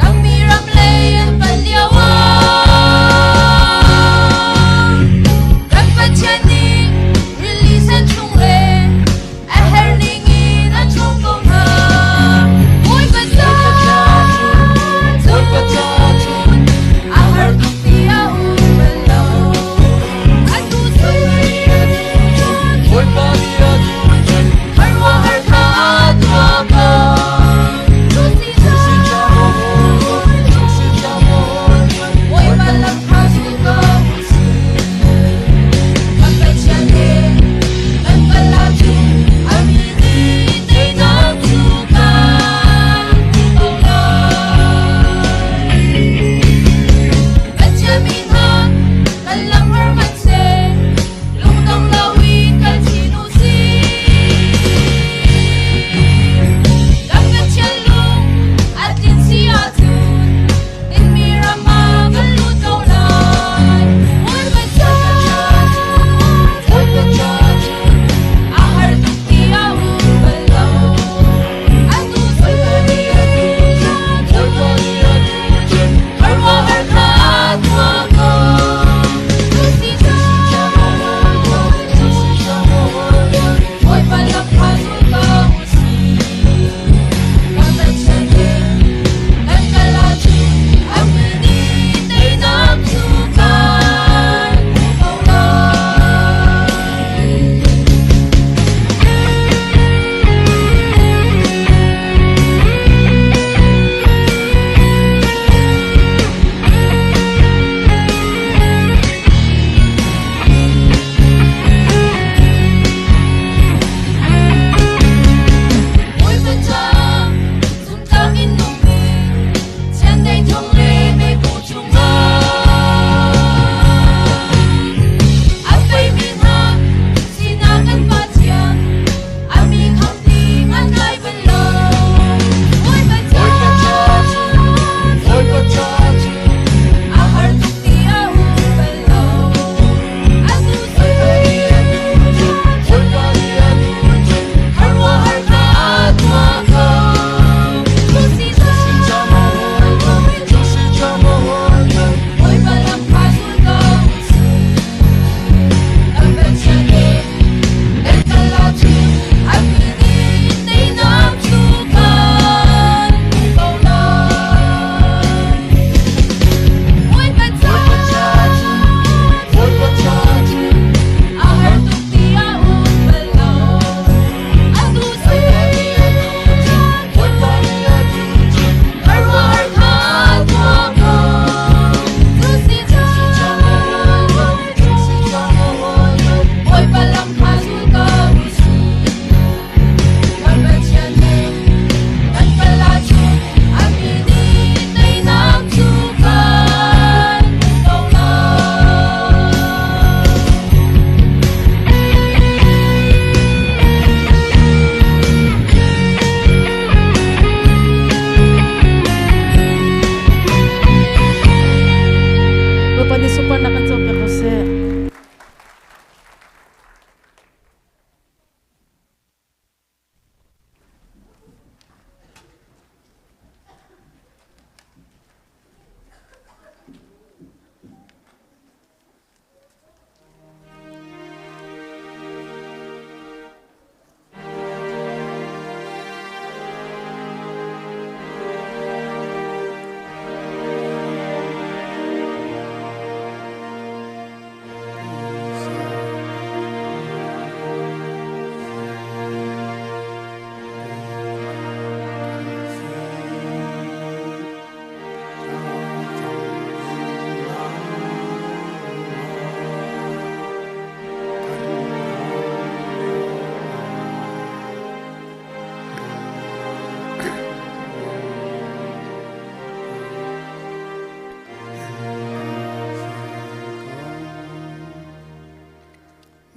Kammi ram lei an panh lio ah.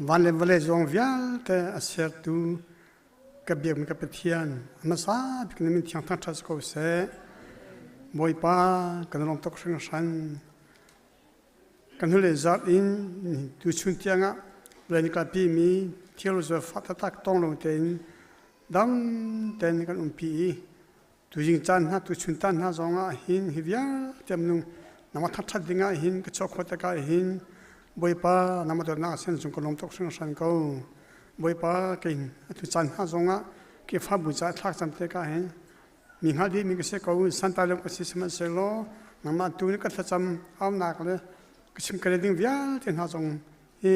Van le vawlei zong vialte a sertu ka biakmi ka Pathian a hmasa bik na min thiang thangṭhat si ko seh. Bawipa kan lawm tuk hringhran. Kan hnulei zarh in tuchun tiangah vawlei ni kalpi mi thil zawtfah taktak tong lo tein dam tein kan umpi i Tuzing caan hna tuchun caan hna zong ah hin hi vialte minung nangmah thangṭhat ding ah hin ka chuah khawh tikah hin Bawipa nangmah dawtnak sin cung ka lawm tuk hringhran ko. Bawipa kei atu caan hna zong ah Khrihfabu caah thlak cam tikah hin mi hngal dihmi ka si ko santai lo ka si sihmanhsehlaw nangmah tu nih ka thlacam aunak le ka chim ka ding vialte hna zong hi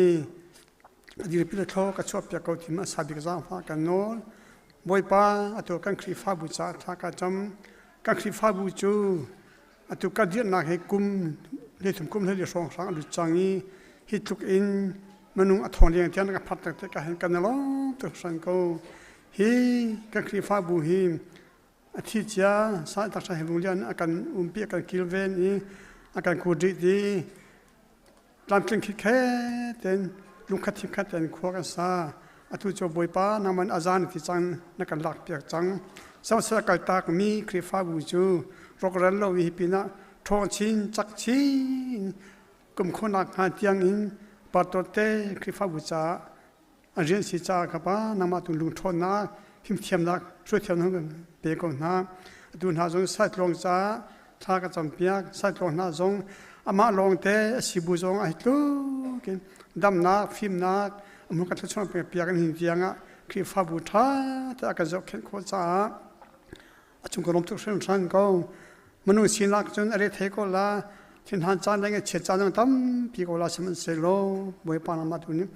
a dirpi le thlaw ka chuahpiak ko ti ma sa bik zaangfah kan nawl. Bawipa, atu kan Khrihfabu caah thla ka cam. Kan Khrihfabu cu atu ka dirhnak hi kum 33 kum 14 hrawnghrang a lut cang i hi tluk in minung a thawng leng tiang ka phak tak tikah hin kan i lawm tuk hran ko. Hi kan Khrihfabu hi a thi cia sa taksa he lian a kan umpi a kan kilven i a kan kudrit i tlamtling khikhe ten lungkhat thinkhat ten khua kan sa. Atu cu Bawipa nangman azan ti cang na kan lak piak cang. Samsel kaltak mi Khrihfabu cu rawkral lo hi pinah ṭhawng chin cak chin kum khonak hnga tiang in pastor te Khrihfabu caah a rian si caah ka pa nangmah tu lungṭhawnnak fimthiamnak hruaithiamnak pe ko hna. Atu hna zong saitlawng caah thla ka campiak. Saitlawng hna zong amah lawngte a sibu zong a hi tluk in damnak fimnak a hmun kan thluachuah piak in hin tiang ah Khrihfabu ṭha te a kan zohkhenh khawh caah a cung ka lawm tuk hringhran ko. Minung sinak cun a rethei ko la, thinhan caan le ngaihchiat caan zong tampi ko la, sihmanhsehlaw Bawipa nangmah tu nih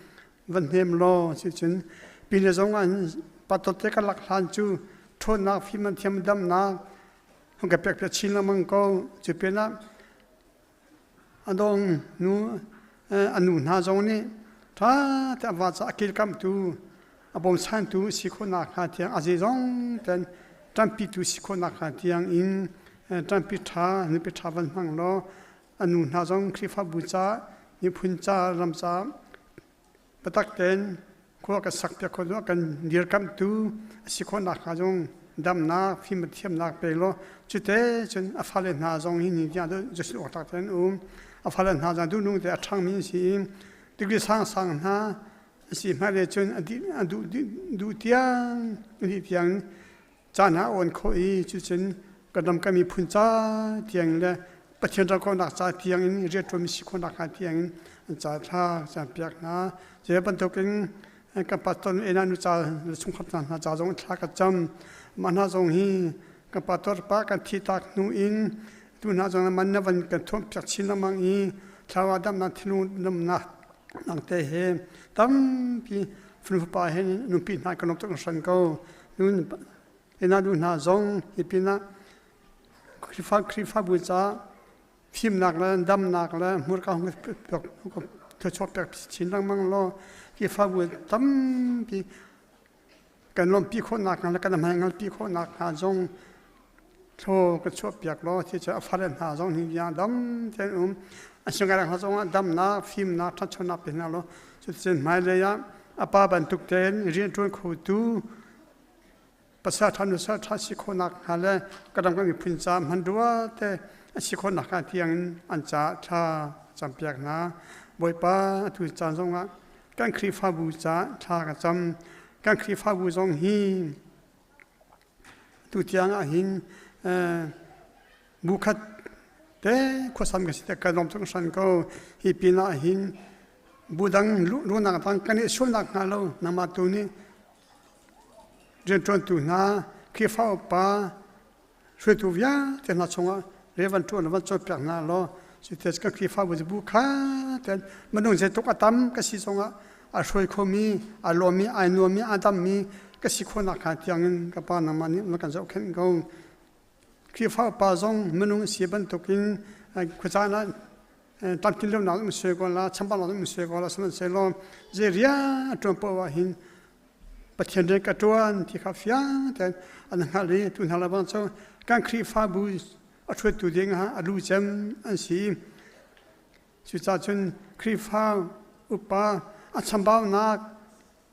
van hnem law si cun pine zong ah patot te ka lak hlan cu ṭhawnnak fim an thiam damnak hung ka pek piak chin lengmang ko. Cu pinah a dong nu a nu hna zong nih ṭha te a va ca a kilkamtu a bawmchantu si khawhnak hnga tiang a zeizong ten ṭanpitu si khawhnak hnga tiang in ṭanpi ṭha nupi ṭha van hmang law a nu hna zong Khrihfabu ca miphun ca ram ca biatak tein khua kan sakpiak khawh duh kan dirkamhtu a si khawhnak hnga zong damnak fim thiamnak pe law cute cun a fale hna zong hi ni tiang Jesuh awk tlak tein um a fale hna zong duhnung te a ṭhangmi an si i degree sang sang hna a si hmailei cun a dih a duh duh tiang a dih tiang caan ah a awn khawh i cucun kan ram kan miphun ca tiang le Pathian ram khawhnak ca tiang in rianṭuanmi si khawhnak hnga tiang in an ca thla cawnpiak hna. Cu bantukin kan pastor ena nu ca le chungkhar hna hna ca zong thla ka cam. Mah hna zong hi kan pastor pa kan thi tak hnu in tu hna zong man na van kan thuampiak chin lengmang i thlarau damnak thinlung damnak nang te he tampi fanu fapa he nupi hna kan lawm tuk hran ko. Nun ena nu hna zong hi pinah Khrihfa Khrihfabu ca fimnak le damnak le hmurka hung thluachuak pek chin lengmang law Khrihfabu tampi kan lawmhpi khawhnak hnga le kan hmaingalpi khawhnak hnga zong thlaw ka chuahpiak law ti cu a fale hna zong hi bia dam tein um a singai hna zong ah damnak fimnak ṭhanchonak pe hna law cuticun hmailei ah a pa bantuk tein rianṭuan khotu pasal ṭha nusal ṭha si khawhnak hnga le ka ram kan miphun ca hmanrua te a si khawhnak hnga tiang in an caah thla campiak hna. Bawipa atu caan zongah kan Khrihfabu caah thla ka cam. Kan Khrihfabu zong hi tu tiang ah hin bu khat te khuasam ka si te kan lawm tuk hran ko. Hi pin ah hin bu dang lunak dang kan i sulnak hnga lo nangmah tu nih Rianṭuantu hna, Khrihfa upa, hruaitu vialte hna chungah rian van ṭuan van cawnpiak hna law cuti kan Khrihfabu bu kha ten minung zeitluk a tam ka si zongah a hruai khomi, a lawmmi, ai nuammi, a dammi ka si khawhnak hnga tiangin ka Pa nangmah nih na kan zohkhenh ko. Khrihfa upa zong minung si bantukin khuacaan ah tlamtlin lonak um sui ko la, chambaunak um sui ko la, sihmanhsehlaw zei rian a ṭuan paoh ah hin Pathian rian ka ṭuan ti kha fiang tein an hngalh i tu hna le bang cu kan Khrihfabu a hruaitu ding ah a lu cem an si. Cucaah cun Khrihfa upa A chambaunak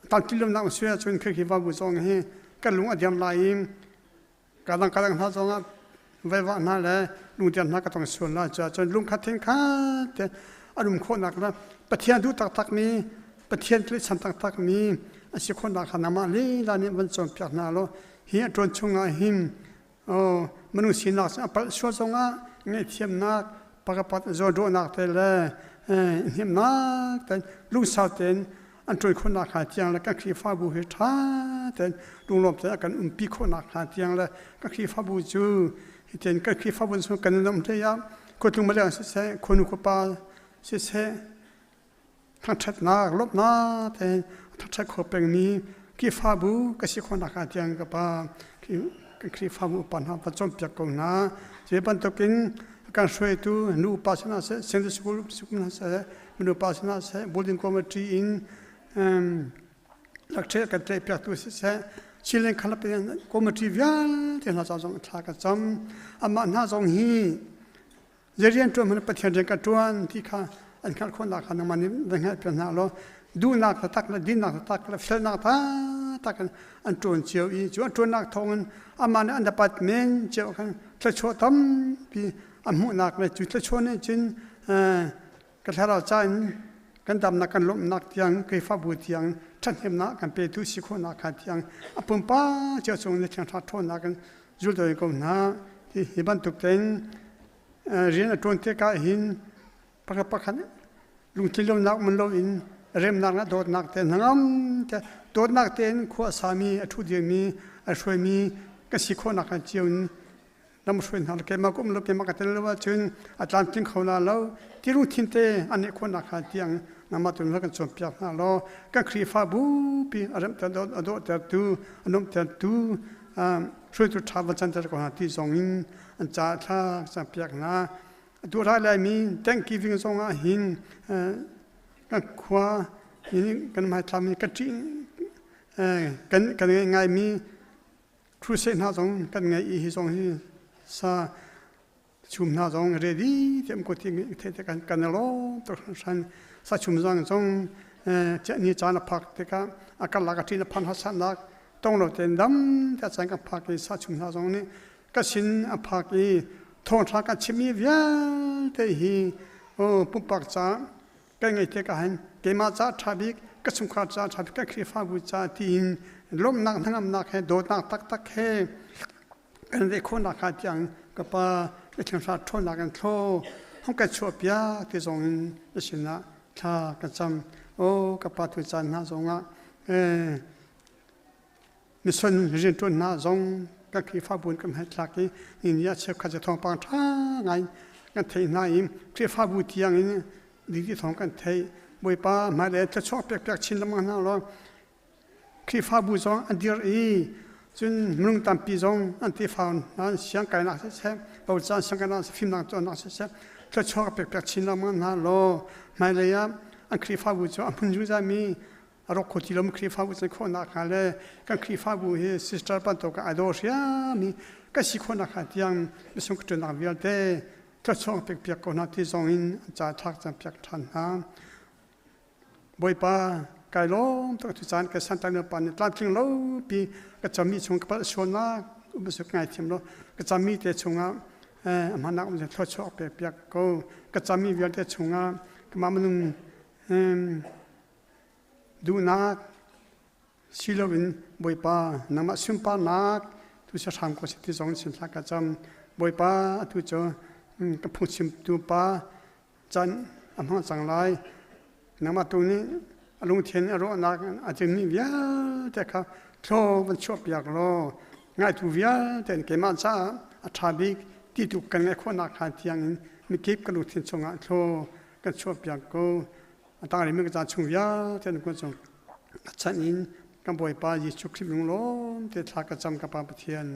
tlamtlinlonak si ahcun Khrihfabu zong hi kan lung a diam lai i kadang kadang hna zongah vaiva hna le lungdiam hna ka tong sual lai caah cun lungkhat thinkhat te an um khawhnak le Pathian duh taktakmi Pathian tlaihchan taktakmi a si khawhnak kha nangmah lila nih van cawnpiak hna law hi a ṭuan chungah hin oh minung sinak a palh sual zongah ngaihthiamnak pakapat zawnruahnak te le hnemnak te lungsau tein an ṭuan khawhnak hnga tiang le kan Khrihfabu hi ṭha tein lunglawm tein a kan umpi khawhnak hnga tiang le kan Khrihfabu cu hitin kan Khrihfabu chung kan i nuamh hlei ah khuatlung maleng siseh khuanu khuapa siseh thangṭhatnak lawmhnak tein thangṭhat kho pengmi Khrihfabu ka si khawhnak hnga tiang ka pa kan Khrihfabu upa hna va cawnpiak ko hna. Cu bantukin kan hruaitu nu upa sinah seh Sunday school hna seh minu pa sinah seh building committee in lakṭhe kan tlaihpiaktu siseh Chilen khalap in committee vialte hna ca zong thla ka cam amah hna zong hi zei rian ṭuan hmanh Pathian rian ka ṭuan ti kha an hngalh khawhnak kha nangmah nih va hngalh piak hna law duhnak taktak le dinnak taktak le felnak taktak in an ṭuan cio i cu an ṭuannak thawngin amah nih an department cio khan thluachuah tampi an hmuhnak le cu thluachuah nih cun ka thlarau ca in kan damnak kan lawmhnak tiang Khrihfabu tiang ṭhathnemnak kan petu si khawhnak kha tiang a pumpak cio cung na thiang ṭhawnnak in zuldawi ko hna. Hi bantuk tein rian a ṭuan tikah hin pakhat pakhat lungthin lonak man loin remnak le dawtnak te hnangam te dawtnak tein khua a sami a ṭhu dirmi a hruaimi kan si khawhnak kha cio in lam hruai hna keimah ka um lo keimah ka tel lo ahcun a tlamtling kho la lo ti lungthin te an neih khawhnak kha tiang nangmah tu kan cawnpiak hna law kan Khrihfabu pi a remhter a dawhtertu a nuamhtertu hruaitu ṭha van canter ko hna ti zong in an ca thla cawnpiak hna atu rai laimi Thanksgiving zong ah hin kan khua kan hmaithlam kan ṭih kan kan ngaimi Crusade hna zong kan ngei i hi zong hi sa chum hna zong ready te ko ti the te kan kan lawm tuk hringhran sa chum zong zong ni caan a phak tikah a karlak a ṭin a phan harsatnak tong lo tein dam te caan kan phak i sa chum hna zong nih ka sin a phak i thawngṭha kan chimmi vialte hi pumpak ca kan ngeih tikah hin keimah ca ṭha bik ka chungkhar ca ṭha bik kan Khrihfabu ca tiin lawmhnak hnangamnak he dawtnak taktak he kan ve khawhnak hnga tiang ka pa ka thianghra ṭhawnnak in thlaw hong kan chuahpiak ti zong in na sinah thla ka cam. Aw ka pa tu caan hna zongah mison rianṭuan hna zong kan Khrihfabu in kan hmanthlak i ni ah cheukhat cu thawngpang ṭha ngai kan theih hna i Khrihfabu tiang in dingti thawng kan theih. Bawipa hmailei thluachuah pekpiak chin lengmang hna law Khrihfabu zong an dir i cun minung tampi zong an tefa hna siang kainak siseh, bocaan siang kainak fimnak cawnnak siseh thluachuah pekpiak chin lengmang hna law hmailei ah an Khrihfabu cu a hmun zungzalmi a rawk kho ti lomi Khrihfabu can khawhnak hnga le kan Khrihfabu hi sister bantuk ai daw hriam i kan si khawhnak hnga tiang misung ka ṭuannak vialte thluachuah pekpiak ko hna ti zong in an ca thlak cang piak ṭhan hna. Bawipa kai lawm tuk tu caan ka santlai na pa nih tlamtling lo pi ka cammi chung ka palh sualnak um su ngai thiam lo ka cammi te chungah ahmanak um thluachuah pekpiak ko ka cammi vialte chungah kamah minung Duhnak si loin Bawipa nangmah sunparnak tu si hram ko seh ti zong sin thla ka cam. Bawipa atu cu ka phungchimtu pa caan a hmang cang lai. Nangmah tu nih a lungthin a ruahnak a chimmi vialte kha thlaw van chuahpiak law ngaitu vialte in keimah caah a ṭha bik ti tu kan ngaih khawhnak hnga tiangin mikip ka lungthin chungah thlaw kan chuahpiak ko. A tang rihmi ka caan chung vialte na kun cung a chanh in kan Bawipa Jesuh Khrih lunglawm te thla ka cam ka Pa Pathian.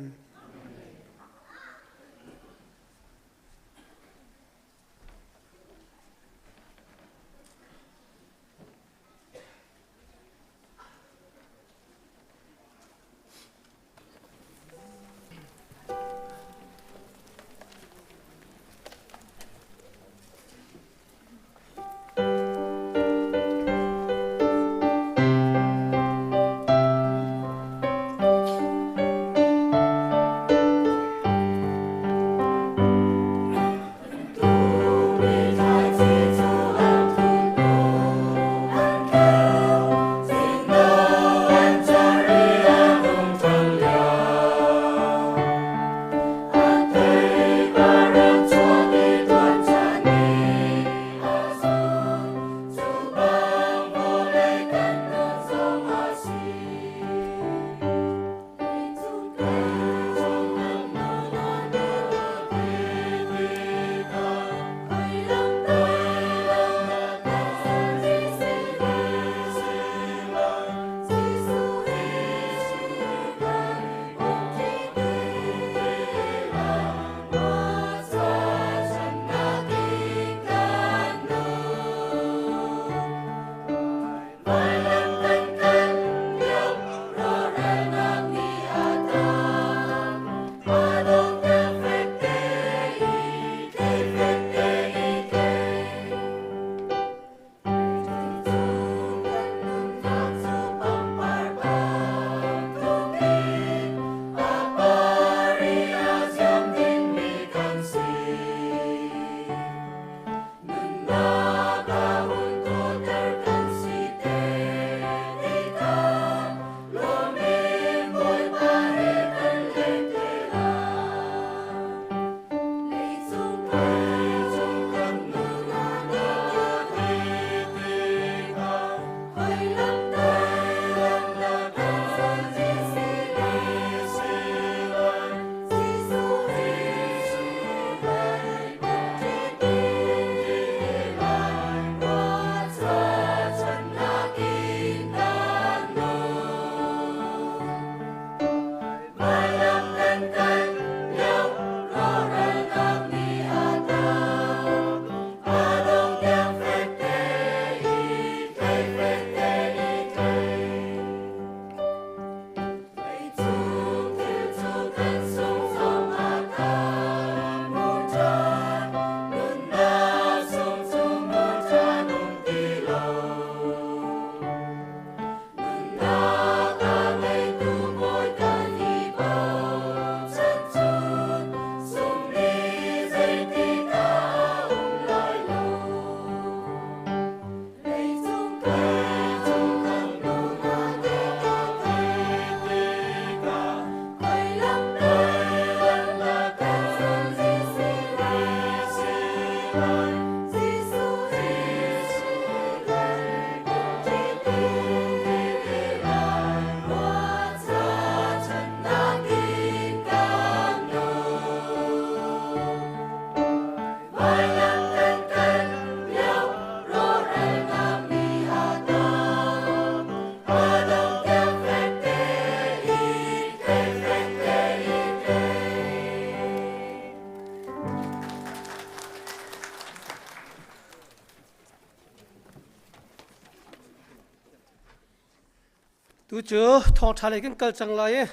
Tu cu thawngṭha lei kan kal cang lai i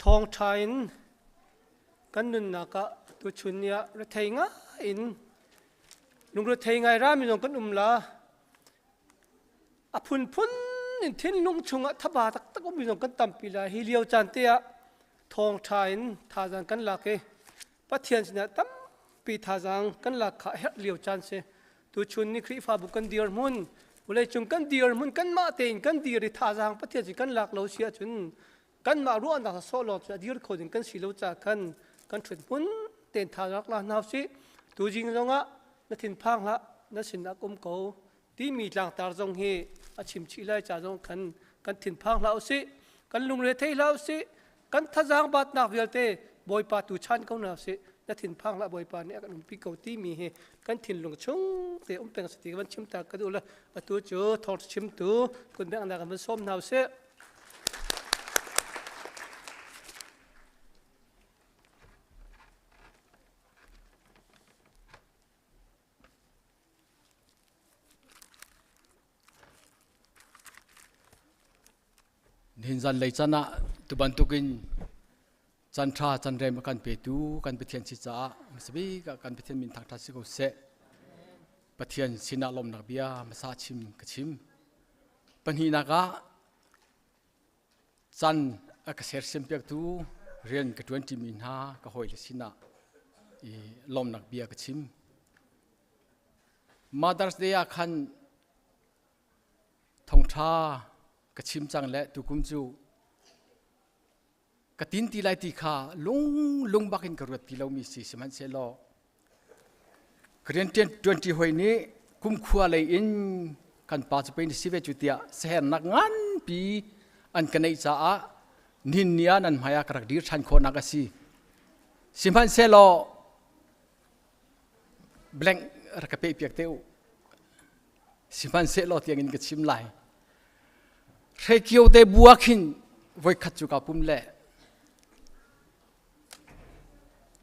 thawngṭha in kan nunnak ah tuchun ni ah rethei ngai in lungrethei ngai rami zong kan um la. A phunphun in thinlung chungah thaba taktak ummi zong kan tampi lai. Hi lio caan te ah thawngṭha in thazaang kan lak i Pathian sinah tampi thazaang kan lak kha a herh lio caan si. Tuchun ni Khrihfabu kan dirhmun, vawleicung kan dirhmun kanmah tein kan dir i thazaang Pathian sin kan lak lo si ahcun kanmah ruahnak sawh lawng cu a dir kho ding kan si lo caah khan kan ṭhut hmun tein thazaang la hna usih. Tuzing zongah na thinphang hlah, na sinah ka um ko timi tlangtar zong hi a chim chih lai ca zong khan kan thinphang hlah usih, kan lungre thei hlah usih, kan thazaang batnak vialte Bawipa tu chan ko hna usih. Na thinphang hlah Bawipa nih a kan umpi ko timi hi kan thinlung chung te um peng si ti kan chim ta ka duh le atu cu thawng chimtu kun bengnak kan van sawm hna usih. Nihin zanlei can ah tu bantukin can ṭha can rem a kan petu kan Pathian si caah hmasa bik ah kan Pathian min thangṭhat si ko seh. Pathian sinah lawmnak bia hmasa chim ka chim. Pahnihnak ah can a ka sersiam piaktu rian ka ṭuan ṭimi hna ka hawile sinah i lawmnak bia ka chim. Mother's Day ah khan thongṭha ka chim cang le tukum cu ka tin ti lai ti kha lung lung bak in ka ruat ti lomi si sihmanhsehlaw ka rian ṭuanṭi hoi nih kumkhua lei in kan pa cu pei na si ve cu tiah sahernak nganpi an ka neih caah nihin ni ah nan hmai ah ka rak dir ṭhan khawhnak a si sihmanhsehlaw blank rak ka peh piak te u sihmanhsehlaw tiangin ka chim lai hrekio te bua khin voikhat cu ka pum le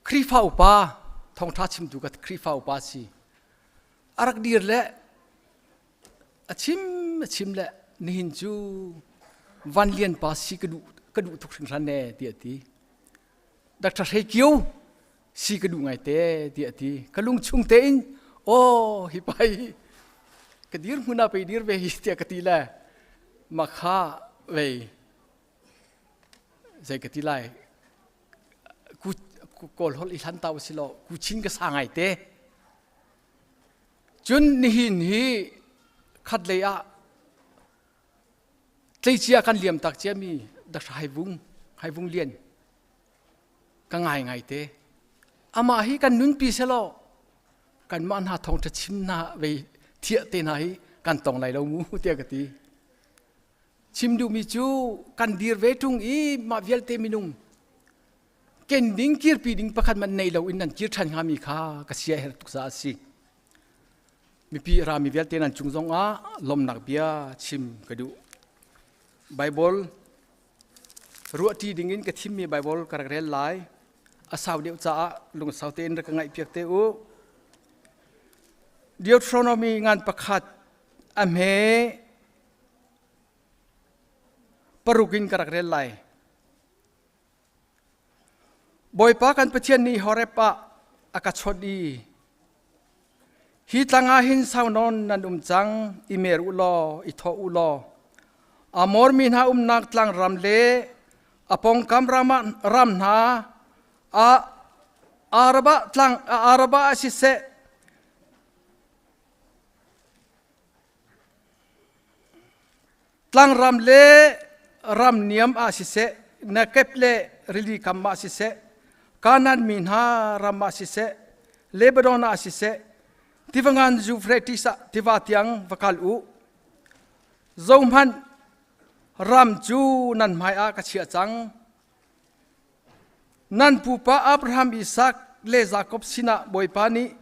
Khrihfa upa thawngṭha chimtu ka Khrihfa upa si a rak dir le a chim a chim le nihin cu Van Lian pa si ka duh ka duh tuk hringhran ne tiah a ti Dr. Hre Kio si ka duh ngai te tiah a ti ka lung chung tein aw hi pa hi ka dir hmun ah pei dir ve hi tiah ka ti le mah kha vei zei ka ti lai ku kawl holh i hlan ta usih law ku chin ka sa ngai te cun nihin hi khat lei ah tleicia kan liam tak ciami Dr. Haivung Haivung Lian ka ngai ngai te amah hi kan nunpi selaw kanmah hna thawngṭha chim hna vei thiah te hna hi kan tong lai lo mu tiah ka ti chim duhmi cu kan dir ve ṭung i mah vialte minung ken ding kirpi ding pakhat man nei lo in nan kir ṭhan hngami kha ka sia her tuk caah a si mipi rami vialte nan cung zong ah lawmnak bia chim ka duh Bible ruahṭi dingin ka thimmi Bible ka rak rel lai. A sau deuh caah lungsau tein rak ka ngaihpiak te u. Deuteronomy ngan pakhat a hme paruk in ka rak rel lai. Bawipa kan Pathian nih Horeb ah a ka chawnh i hi tlang ah hin sau nawn nan um cang i mer u law i thawh u law Amor mi hna umnak tlangram le a pawngkam ram ah ram hna a Araba tlang Araba ah siseh Tlangram le ram niam ah siseh, Negeb le rili kam ah siseh, Kanaan mi hna ram ah siseh, Lebanon ah siseh, tiva ngan Euphrates ah tiva tiang va kal u. Zohhmanh, ram cu nan hmaiah ka chiah cang. Nan pupa Abraham, Isak le Jakob sinah Bawipa nih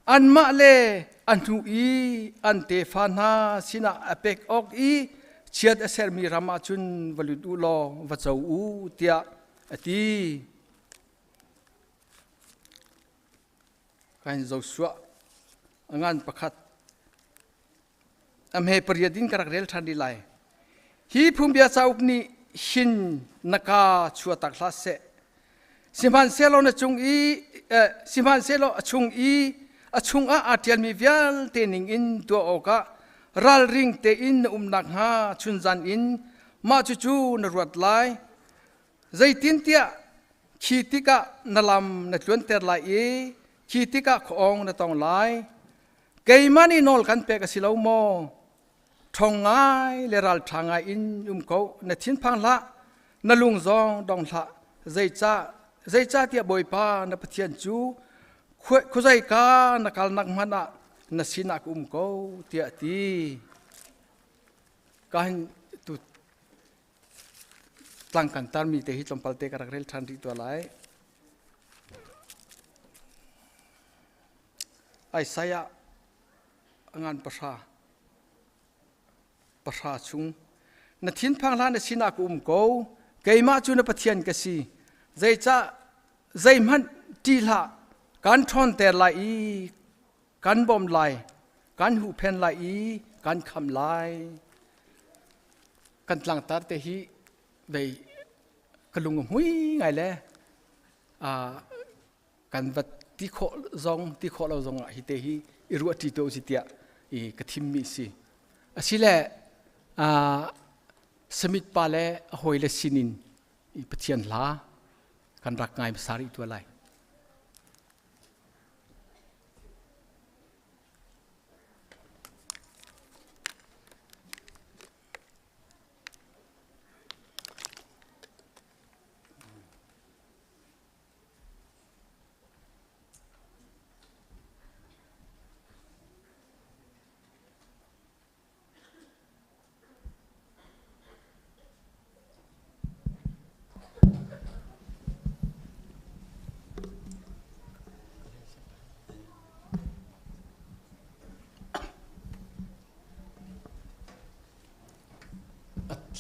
anmah le a hnu i an tefa hna sinah a pek awk i chiat a sermi ram ah cun va lut u law va co u tiah a ti. Kain Joshua a ngan pakhat a hme pariat in ka rak rel ṭhan rih lai. Hi phungbia cauk nih hin na ka chuahtak hlah seh. Sihmanhsehlaw na cung i sihmanhsehlaw a chung i a chungah aa ṭialmi vialte ningin tuah awkah ralring tein na um nakhnga chunzan in mah cucu na ruat lai. Zeitintiah khi tikah na lam na tluanter lai i khi tikah khuaawng na tong lai. Keimah nih nawl kan pek a si lo maw? Ṭhawng ngai le ralṭha ngai in um ko. Na thinphang hlah, na lung zong dong hlah. Zeicah zeicahtiah Bawipa na Pathian cu khuazeika na kalnak hmanh ah na sinah ka um ko, tiah a ti. Ka hin tu tlang kan tarmi te hi tlawmpal te ka rak rel ṭhan rih tuah lai. Isaiah a ngan pahra pahra chung na thinphang hlah na sinah ka um ko keimah cu na Pathian ka si zeicah zeihmanh ṭih hlah kan ṭhawnter lai i kan bawmh lai kan huhphen lai i kan khamh lai kan tlangtar te hi vei ka lung a hmui ngai le kan va ti khawh zong ti khawh lo zong ah hi te hi i ruah ṭi to si tiah i ka thimmi si asile Smith pa le a hawi le sinin i Pathian hla kan rak ngai hmasa rih tua lai.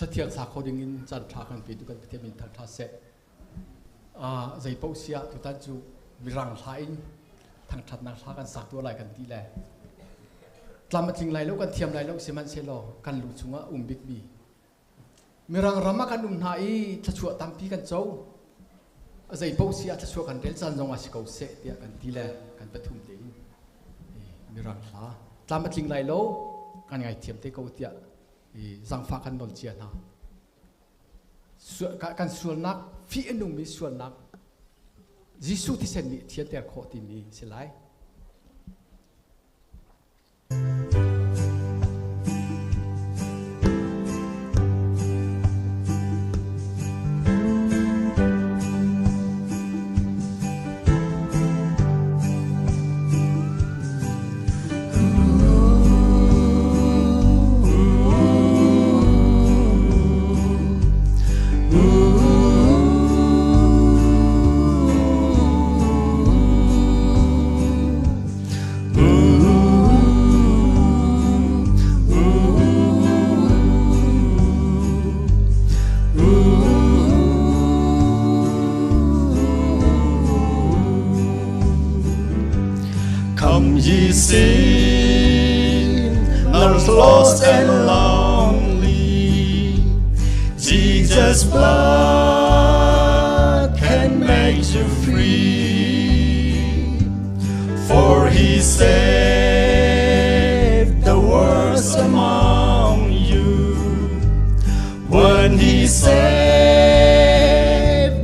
Sathiang sa kho ding in caan ṭha kan pe tu kan Pathian min thangṭha seh. Zei paoh si ah tutan cu mirang hla in thangṭhatnak hla kan sak tuah lai kan ti le tlam a tling lai lo kan thiam lai lo sihmanhsehlaw kan lu chungah um bikmi mirang ram ah kan um hna i thluachuah tampi kan co a zei paoh si ah thluachuah kan rel caan zong ah si ko seh tiah kan ti le kan pathum tein mirang hla tlam a tling lai lo kan ngaithiam te ko tiah zangfah kan nawl cia hna kan sualnak fih a nungmi sualnak Jesuh thisen nih thianter khawh timi si lai. Come ye sinners lost and lonely, Jesus' blood can make you free, for he saved the worst among you. When he saved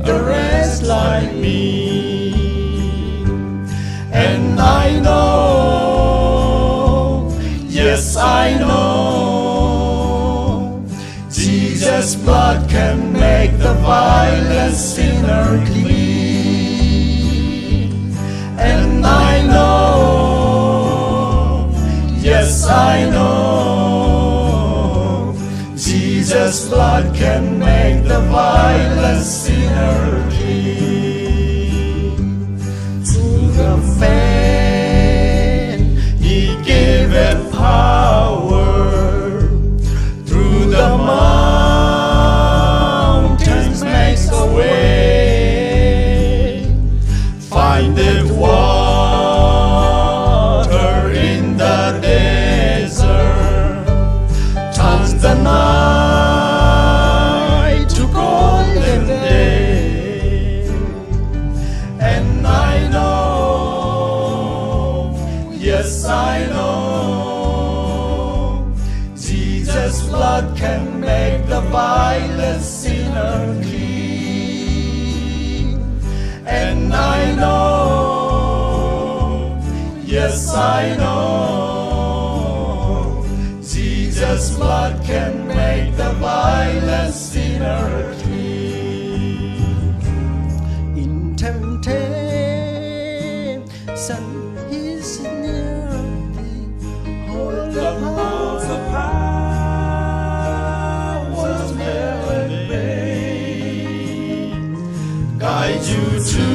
the rest like me, and I know, yes, I know, Jesus' blood can make the vilest sinner clean. And I know, yes, I know, Jesus' blood can make the vilest sinner clean. To the faint, he gave it power. Through the mountains makes a way. Findeth water in the desert. Turns the night. blood can make the vilest sinner clean. And I know, yes, I know, Jesus' blood can make the vilest sinner clean. In temptation, he's near thee. Hold the Holds the powers hell and pain. Guide you to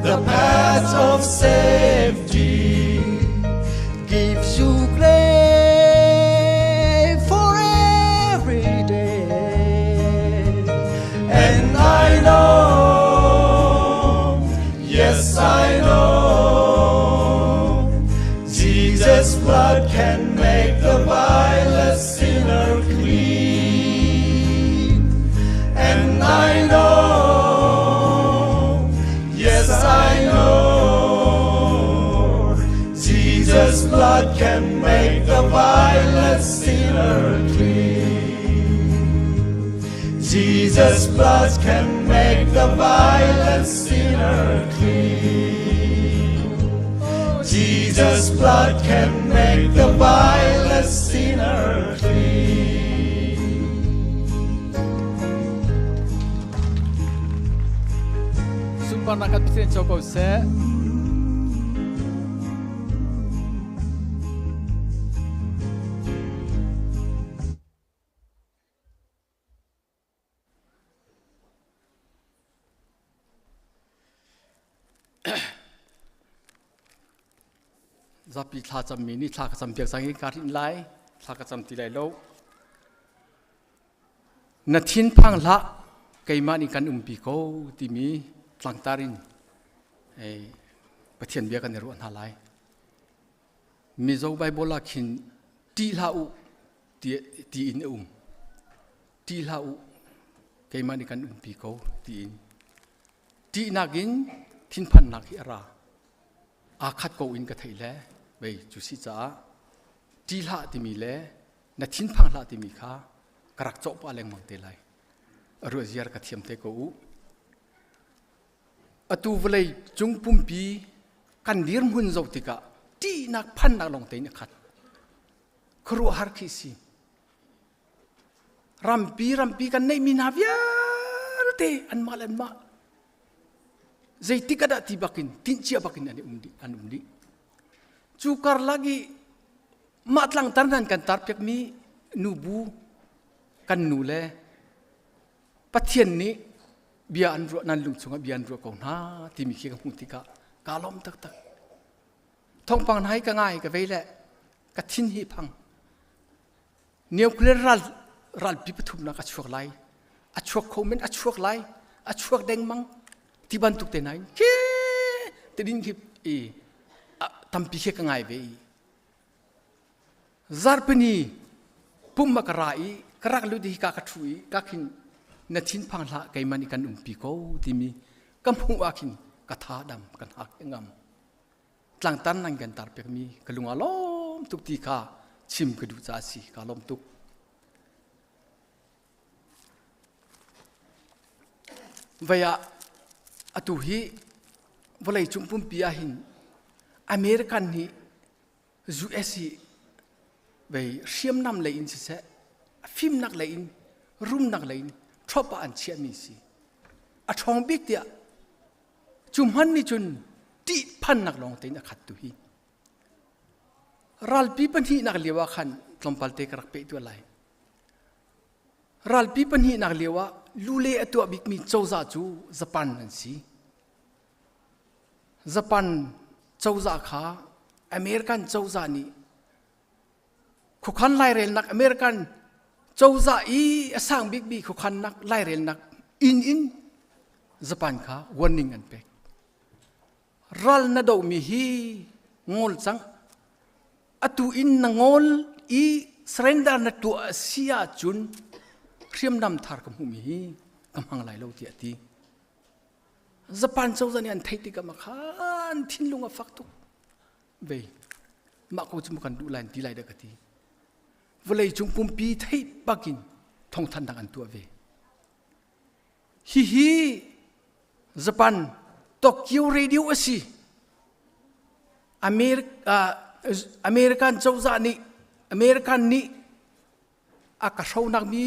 the path of safety. Gives you grace for every day. And I know, yes, I know, Jesus' blood can make the vilest sinner clean. And I know, yes, I know, Jesus' blood can make the vilest sinner clean. Jesus' blood can make the vilest sinner clean. Jesus' blood can make the vilest sinner clean. Sunparnak kan Pathian co ko seh. Zapi thla cammi nih thla ka cam piak cang i ka rin lai thla ka cam ti lai lo na thin phang hlah keimah nih kan umpi ko timi tlangtar in Pathian bia kan i ruah hna lai Mizo Bible ah khin ṭih hlah u ti in a um ṭih hlah u keimah nih kan umpi ko tiin ṭihnak in thinphannak hi a ra aa khat ko in ka theih le vei cu si caah ṭih hlah timi le na thinphang hlah timi kha ka rak cawh pah lengmang te lai a ruah ziar ka thiam te ko u atu vawlei cung pumpi kan dirhmun zoh tikah ṭihnak phannak lawng tein a khat khuaruahhar khi si rampi rampi kan neihmi hna vialte anmah le anmah zeitik ah dah ti bakin tinhcia bakin an um dih an um dih cu karlak i mah tlangtar nan kan tar piakmi nubu kan nu le Pathian nih bia an ruah nan lung chungah bia an ruah ko hna timi khi ka hmuh tikah kaa lawm taktak thawngpang hna hi ka ngai ka vei le ka thin hi phang nuclear ral ralpi pathumnak a chuak lai a chuak kho men a chuak lai a chuak dengmang ti bantuk te nain khi te din khi i tampi khi ka ngai ve i zarpini pum ka ra i ka rak lut hi ka ka thu i ka khin na thin phang hlah keimah nih kan umpi ko timi ka hmuh ah khin ka tha dam kan hak ngam tlangtar nan kan tar pekmi ka lung a lawm tuk ti kha chim ka duh caah si ka lawm tuk Vei ah atu hi vawlei cung pumpi ah hin American nih US hi vei hriamnam lei in siseh fimnak lei in rumnak lei in ṭhop ah an chiahmi si a ṭhawng bik tiah cu hman nih cun ṭihphannak lawng tein a khat tu hi ralpi pahnihnak lio ah khan tlawmpal te ka rak peh tuah lai ralpi pahnihnak lio ah lule a tuah bikmi cozah cu Japan an si Japan cozah kha American cozah nih khuakhan lairelnak American cozah i a sang bikmi khuakhannak lairelnak inn in Japan kha warning an pek. Ral na dohmi hi ngol cang. Atu in na ngol i surrender na tuah a si ahcun hriamnam thar ka hmuhmi hi ka hmang lai lo tiah a ti. Japan cozah nih an theih tikah khan thinlung a fak tuk. Vei mah ko cu kan duh lai ti lai dah ka ti. Vawlei cung pumpi theih bakin thawngthanhnak an tuah ve. Hihi Japan Tokyo Radio a si. American cozah nih American nih a ka hronak mi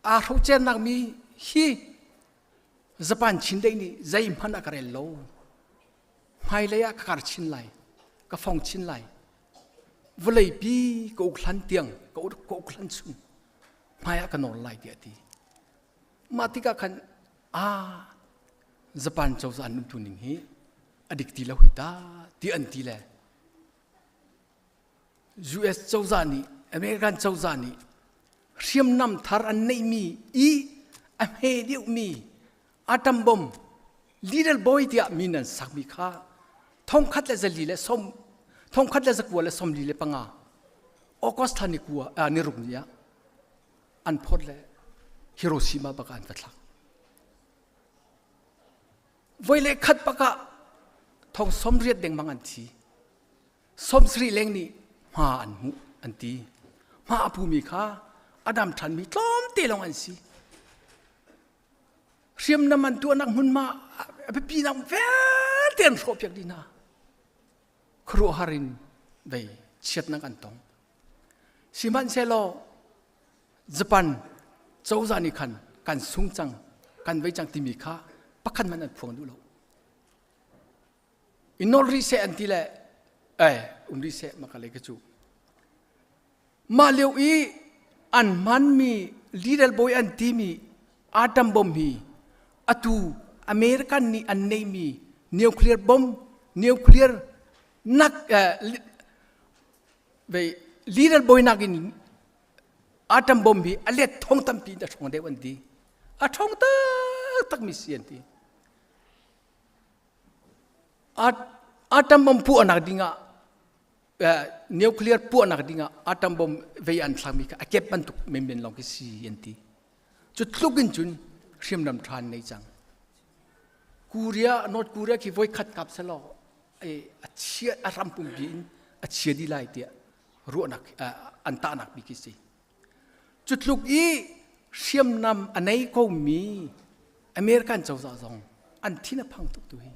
aa hrocernak mi hi Japan Chindeih nih zeihmanh a ka rel lo. Hmailei ah ka kar chin lai, ka fong chin lai. Vawleipi ka uk hlan tiang, ka uk hlan chung hmai ah ka nawl lai tiah a ti. Mah tikah khan ah Japan cozah an umtu ning hi a dik ti lo hi ta ti an ti le US cozah nih American cozah nih hriamnam thar an neihmi i a hme deuhmi atom bomb little boy tiah min an sakmi kha thongkhat le zali le som thongkhat le zakua le somli le panga August thla ni kua ni ruk ni ah an phawt le Hiroshima bak an va thlak voi le khat bak ah thong som riat dengmang an thi 70 leng nih hma an hmuh an ti. Hma a pumi kha a dam ṭhanmi tlawmte lawng an si. Hriamnam an tuahnak hmunhma a biapi nak vialte an hrawhpiak dih hna. Khuaruahhar in vei chiatnak an tong. Sihmanhsehlaw Japan cozah nih khan kan sung cang, kan vei cang timi kha pakhat hmanh an phuang duh lo. I nol rih seh an ti le eh um rih seh maka le ka cu mah lio i an hmanmi leader boy an timi atom bomb hi atu American nih an neihmi nuclear bomb nuclear nak ve leader boy nakin atom bomb hi a let thong tampi in a ṭhawng deuh an ti a ṭhawng taktak mi si an ti Atom bomb puahnak dingah nuclear puahnak dingah atom bomb vei an thlakmi kha a kep bantuk menmen lawng khi si an ti. Cu tluk in cun hriamnam ṭha an nei cang. Korea, North Korea khi voi khat kap selaw a chia a ram pumpi in a chia dih lai tiah ruahnak an tahnak bik khi si. Cu tluk i hriamnam a nei komi American cozah zong an thin a phang tuk tu hi.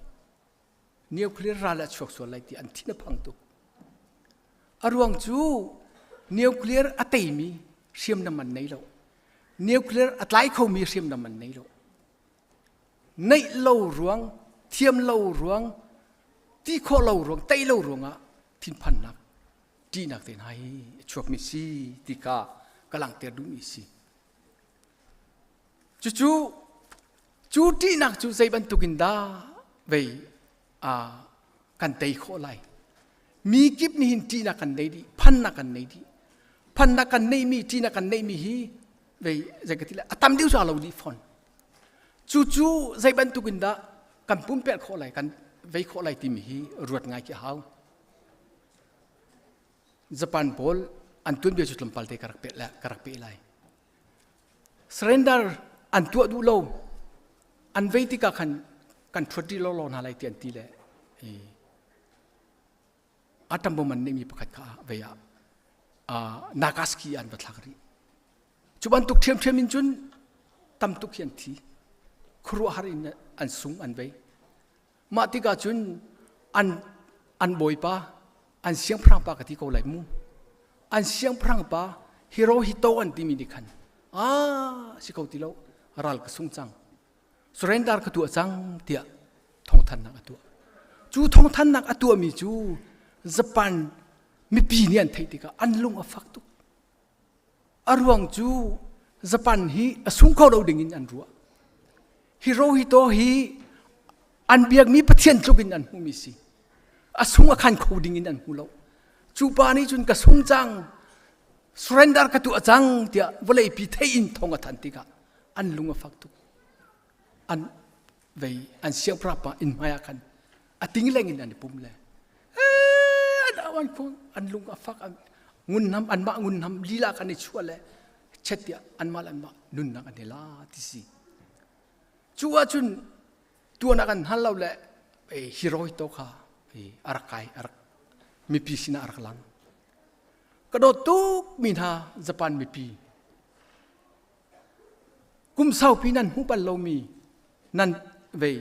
Nuclear ral a chuak sual lai ti an thin a phang tuk. A ruang cu nuclear a teimi hriamnam an nei lo. Nuclear a tlai khomi hriamnam an nei lo. Neih lo ruang, thiam lo ruang, ti khawh lo ruang, tei lo ruangah thinphannak ṭihnak te hna hi a chuakmi si ti kha ka langhter duhmi si. Cucu cu ṭihnak cu zei bantuk in dah vei kan tei khawh lai. Mi kip nih hin ṭihnak kan nei dih, phannak kan nei dih. Phannak kan neihmi, ṭihnak kan neihmi hi vei zei ka ti lai, a tam deuh cu a lo dih fawn. Cucu zei bantuk in dah kan pumpelh khawh lai, kan vei khawh lai timi hi ruat ngai khi a hau. Japan pawl an tuanbia cu tlawmpal te ka rak peh ka rak peh lai. Surrender an tuah duh lo. An vei tikah khan kan ṭhuat rih lawlaw hna lai ti an ti le atom bomb an neihmi pakhat kha vei ah Nagasaki an va thlak rih. Cu bantuk ṭhiamṭhiam in cun tam tuk hi an thi. Khuaruahhar in an sung an vei. Mah tikah cun an an bawipa an siangpahrang pa ka ti ko lai mu. An siangpahrang pa Hirohito an timi nih khan ah si ko ti lo ral ka sung cang surrender ka tuah cang tiah thawngthannak a tuah. Cu thawngthannak a tuahmi cu Japan mipi nih an theih tikah an lung a fak tuk. A ruang cu Japan hi a sung kho lo ding in an ruah. Hirohito hi an biakmi pathian tluk in an hmuhmi si. A sung a khan kho ding in an hmu lo. Cu pa nih cun ka sung cang, surrender ka tuah cang tiah vawleipi thei in thong a than tikah an lung a fak tuk. An vei an siangpahrang pa inn hmai ah khan a ting leng in an i pum le an au an khuang an lung a fak ngun nam anmah ngun nam lila kan i chuah le chet tiah anmah le anmah nunnak an i la ti si cu ahcun tuanak an hal lo le hiroi to kha a rak kai a rak mipi sinah a rak lang. Ka dawt tuk mi hna Japan mipi kum saupi nan hmuh bal lomi nan vei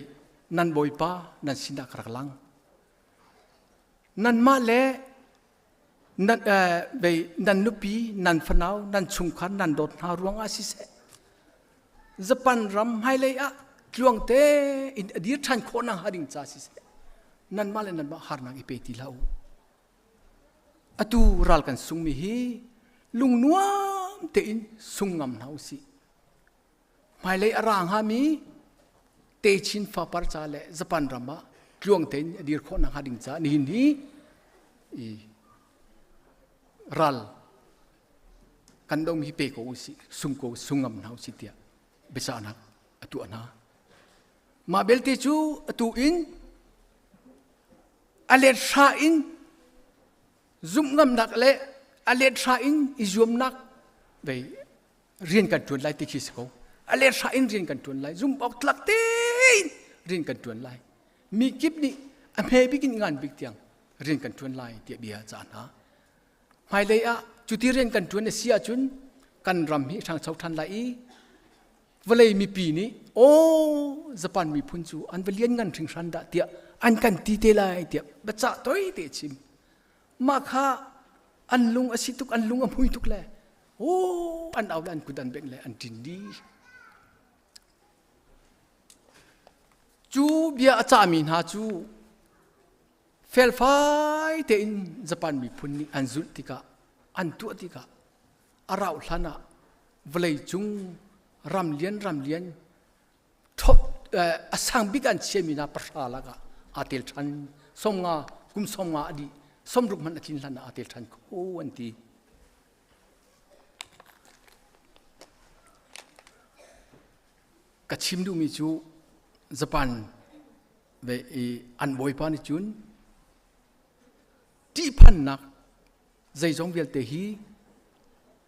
nan bawipa nan sinah ka rak lang. Nanmah le nan, vei nan nupi, nan fanau, nan chungkhar, nan dawt hna ruangah siseh Japan ram hmailei ah tluang tein a dir ṭhan khawh nakhnga ding ca siseh nanmah le nanmah harnak i pe ti hlah u. Atu ral kan sungmi hi lungnuam tein sung ngam hna usih. Hmailei a ra hngami techin fapar ca le Japan ram ah tluang tein a dir khawh nakhnga ding ca nihin hi i ral kan dong hi pe ko usih, sung ko sung ngam hna usih tiah biacahnak a tuah hna. Mah belte cu atu in a let hra in zumh ngamnak le a let hra in i zuamnak vei rian kan ṭuan lai ti khi si ko. A let hra in rian kan ṭuan lai, zumh awk tlak tein rian kan ṭuan lai. Mi kip nih a hme bik in ngan bik tiang rian kan ṭuan lai tiah bia a cah hna. Hmailei ah cuti rian kan ṭuan a si ahcun kan ram hi ṭhangcho ṭhan lai i vawlei mipi nih aw Japan miphun cu an va lian ngan hringhran dah tiah an kan ti te lai tiah biacah toi te chim. Mah kha an lung a si tuk, an lung a hmui tuk le aw an au le an kut an bengh le an ṭin dih. Cu bia a cahmi hna cu felfai tein Japan miphun nih an zulh tikah an tuah tikah a rauh hlan ah vawlei cung ram lian ram lian thop a sang bik an chiami hna pahra lakah aa tel ṭhan 50 kum 50 a dih 60 hmanh a tlin hlan ah aa tel ṭhan kho an ti. Ka chim duhmi cu Japan ve i an bawipa nih cun ṭihphannak zeizong vialte hi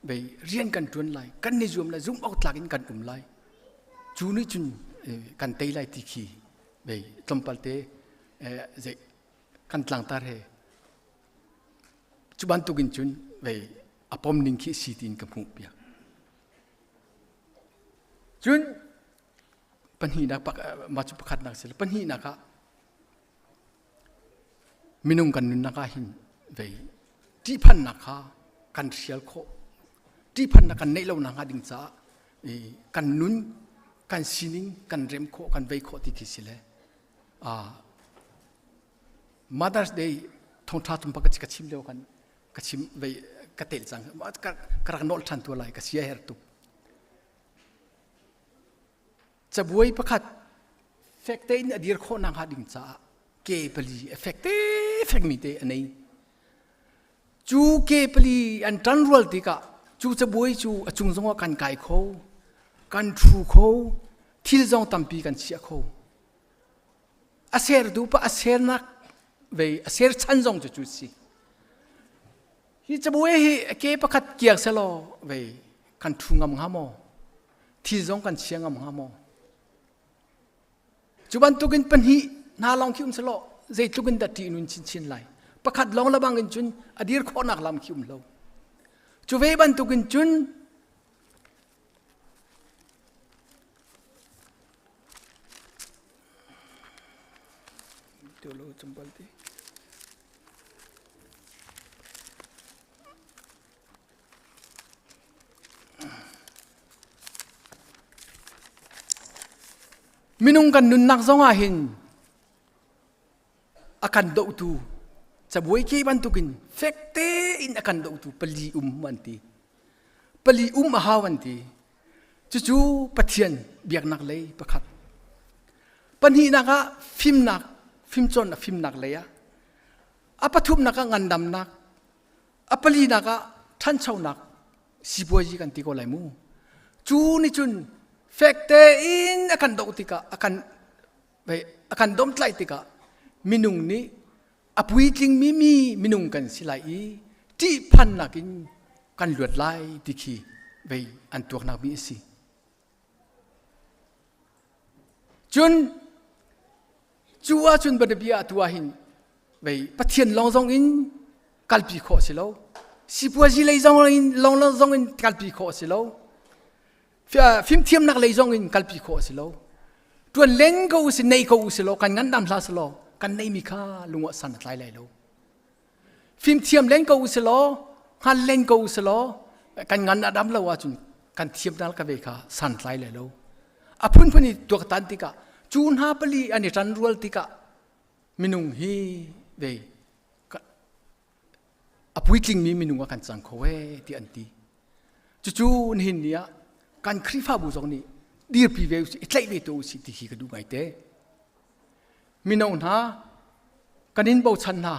vei rian kan ṭuan lai, kan ni zuam lai, zumh awk tlak in kan um lai. Cu nih cun kan tei lai ti khi vei tlawmpal te zei kan tlangtar he cu bantukin cun vei a pom ning khi si tiin ka hmuh piak. Cun pahnihnak mah cu pakhatnak si pahnihnak ah minung kan nunnak ah hin vei ṭihphannak kha kan hrial khawh ṭihphannak kan neih lo nakhnga ding caah kan nun kan sining kan rem khawh kan vei khawh ti khi si le Mother's Day thongṭha tumpa ka chim lio kan ka chim vei ka tel cang ka rak nolh ṭhan tua lai ka sia her tuk Cabuai pakhat fek tein a dir khawh nakhnga ding caah ke pali a fek te fekmi te a nei. Cu ke pali an ṭan rual tikah cu cabuai cu a cung zongah kan kai kho, kan ṭhu kho, thil zong tampi kan chiah kho. A sertu pa a sernak vei a ser chan zong cu cu si. Hi cabuai hi ke pakhat kiak selaw vei kan ṭhu ngam hnga maw? Thil zong kan chia ngam hnga maw? Cu bantukin pahnih hna lawng khi um selaw zeitluk in dah ṭih nun chinchin lai. Pakhat lawng lebang in cun a dir khawhnak lam khi um lo. Cu ve bantukin cun Minung kan nunnak zong ah hin a kan dohtu cabuai ke bantukin fek tein a kan dohtu pali um an ti. Pali um a hau an ti. Cucu Pathian biaknak lei pakhat. Pahnihnak ah fimnak, fimcawnnak fimnak lei ah. A pathumnak ah ngandamnak, A palinak ah ṭhanchonak sipuazi kan ti ko lai mu. Cu nih cun fek tein a kan doh tikah a kan a kan domhtlaih tikah minung nih a puitlingmi mi minung kan si lai i ṭihphannak in kan luat lai ti khi vei an tuaknak mi a si. Cun cu ahcun bianabia tu ah hin vei Pathian lawng zong in kalpi khawh si lo. Sipuazi lei zong in long zong in kalpi khawh a si lo. Fimthiamnak lei zong in kalpi khawh a si lo. Tuan len ko si nei ko si lo kan ngandam hla si lo kan nei mi kha lung ah san a tlai lai lo. Fimthiam len ko si law hngal len ko si law kan ngan a dam lo ahcun kan thiam dal ka ve kha san tlai lai lo. A phunphun i tuaktan tikah cu hna pali an i ṭan rual tikah minung hi ve a puitlingmi minung ah kan cang kho ee ti an ti. Cucu nihin ni ah kan Khrihfabu zong nih dirpi ve usih, i tlaih ve tu usih ti hi ka duh ngaite. Mino hna kan in bochan hna.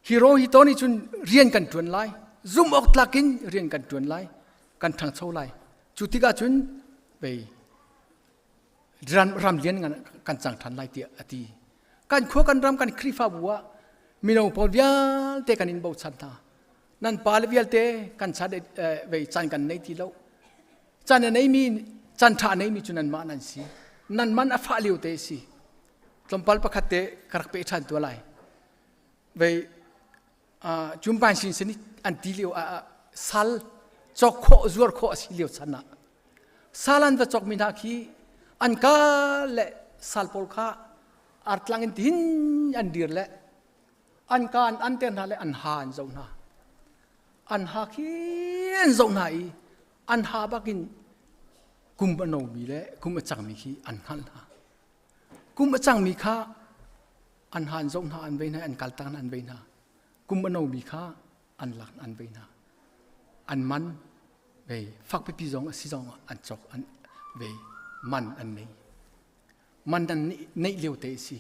Hero hi to nih cun rian kan ṭuan lai, zum awk tlak in rian kan ṭuan lai, kan ṭhangcho lai. Cu tikah cun vei ram, ram lian kan cang ṭhan lai tiah a ti. Kan khua kan ram kan Khrihfabu ah mino pawl vialte kan in bochan hna. Nan pa le vialte kan chan vei caan kan nei ti lo. Caan a neimi caan ṭha a neimi cu nanmah nan si. Nan man a fah lio te si. Tlawmpal pakhat te ka rak pe ṭhan tua lai. Vei cumpan sin sin an ti lio sal cawk khawh zuar khawh a si lio chan ah sal an va cawk mi hna khi an ka le sal pawl kha artlang in tin an dir le an ka an an ter hna le an ha an zoh hna an ha khi an zoh hna i an ha bakin kum a nomi le kum a cangmi khi an hngalh hna kum a cangmi kha an ha an zoh hna an vei hna an kaltak hna an vei hna kum a nomi kha an lak an vei hna an man vei fak pipi zong a si zong an cawk an vei man an nei man nan neih lio te a si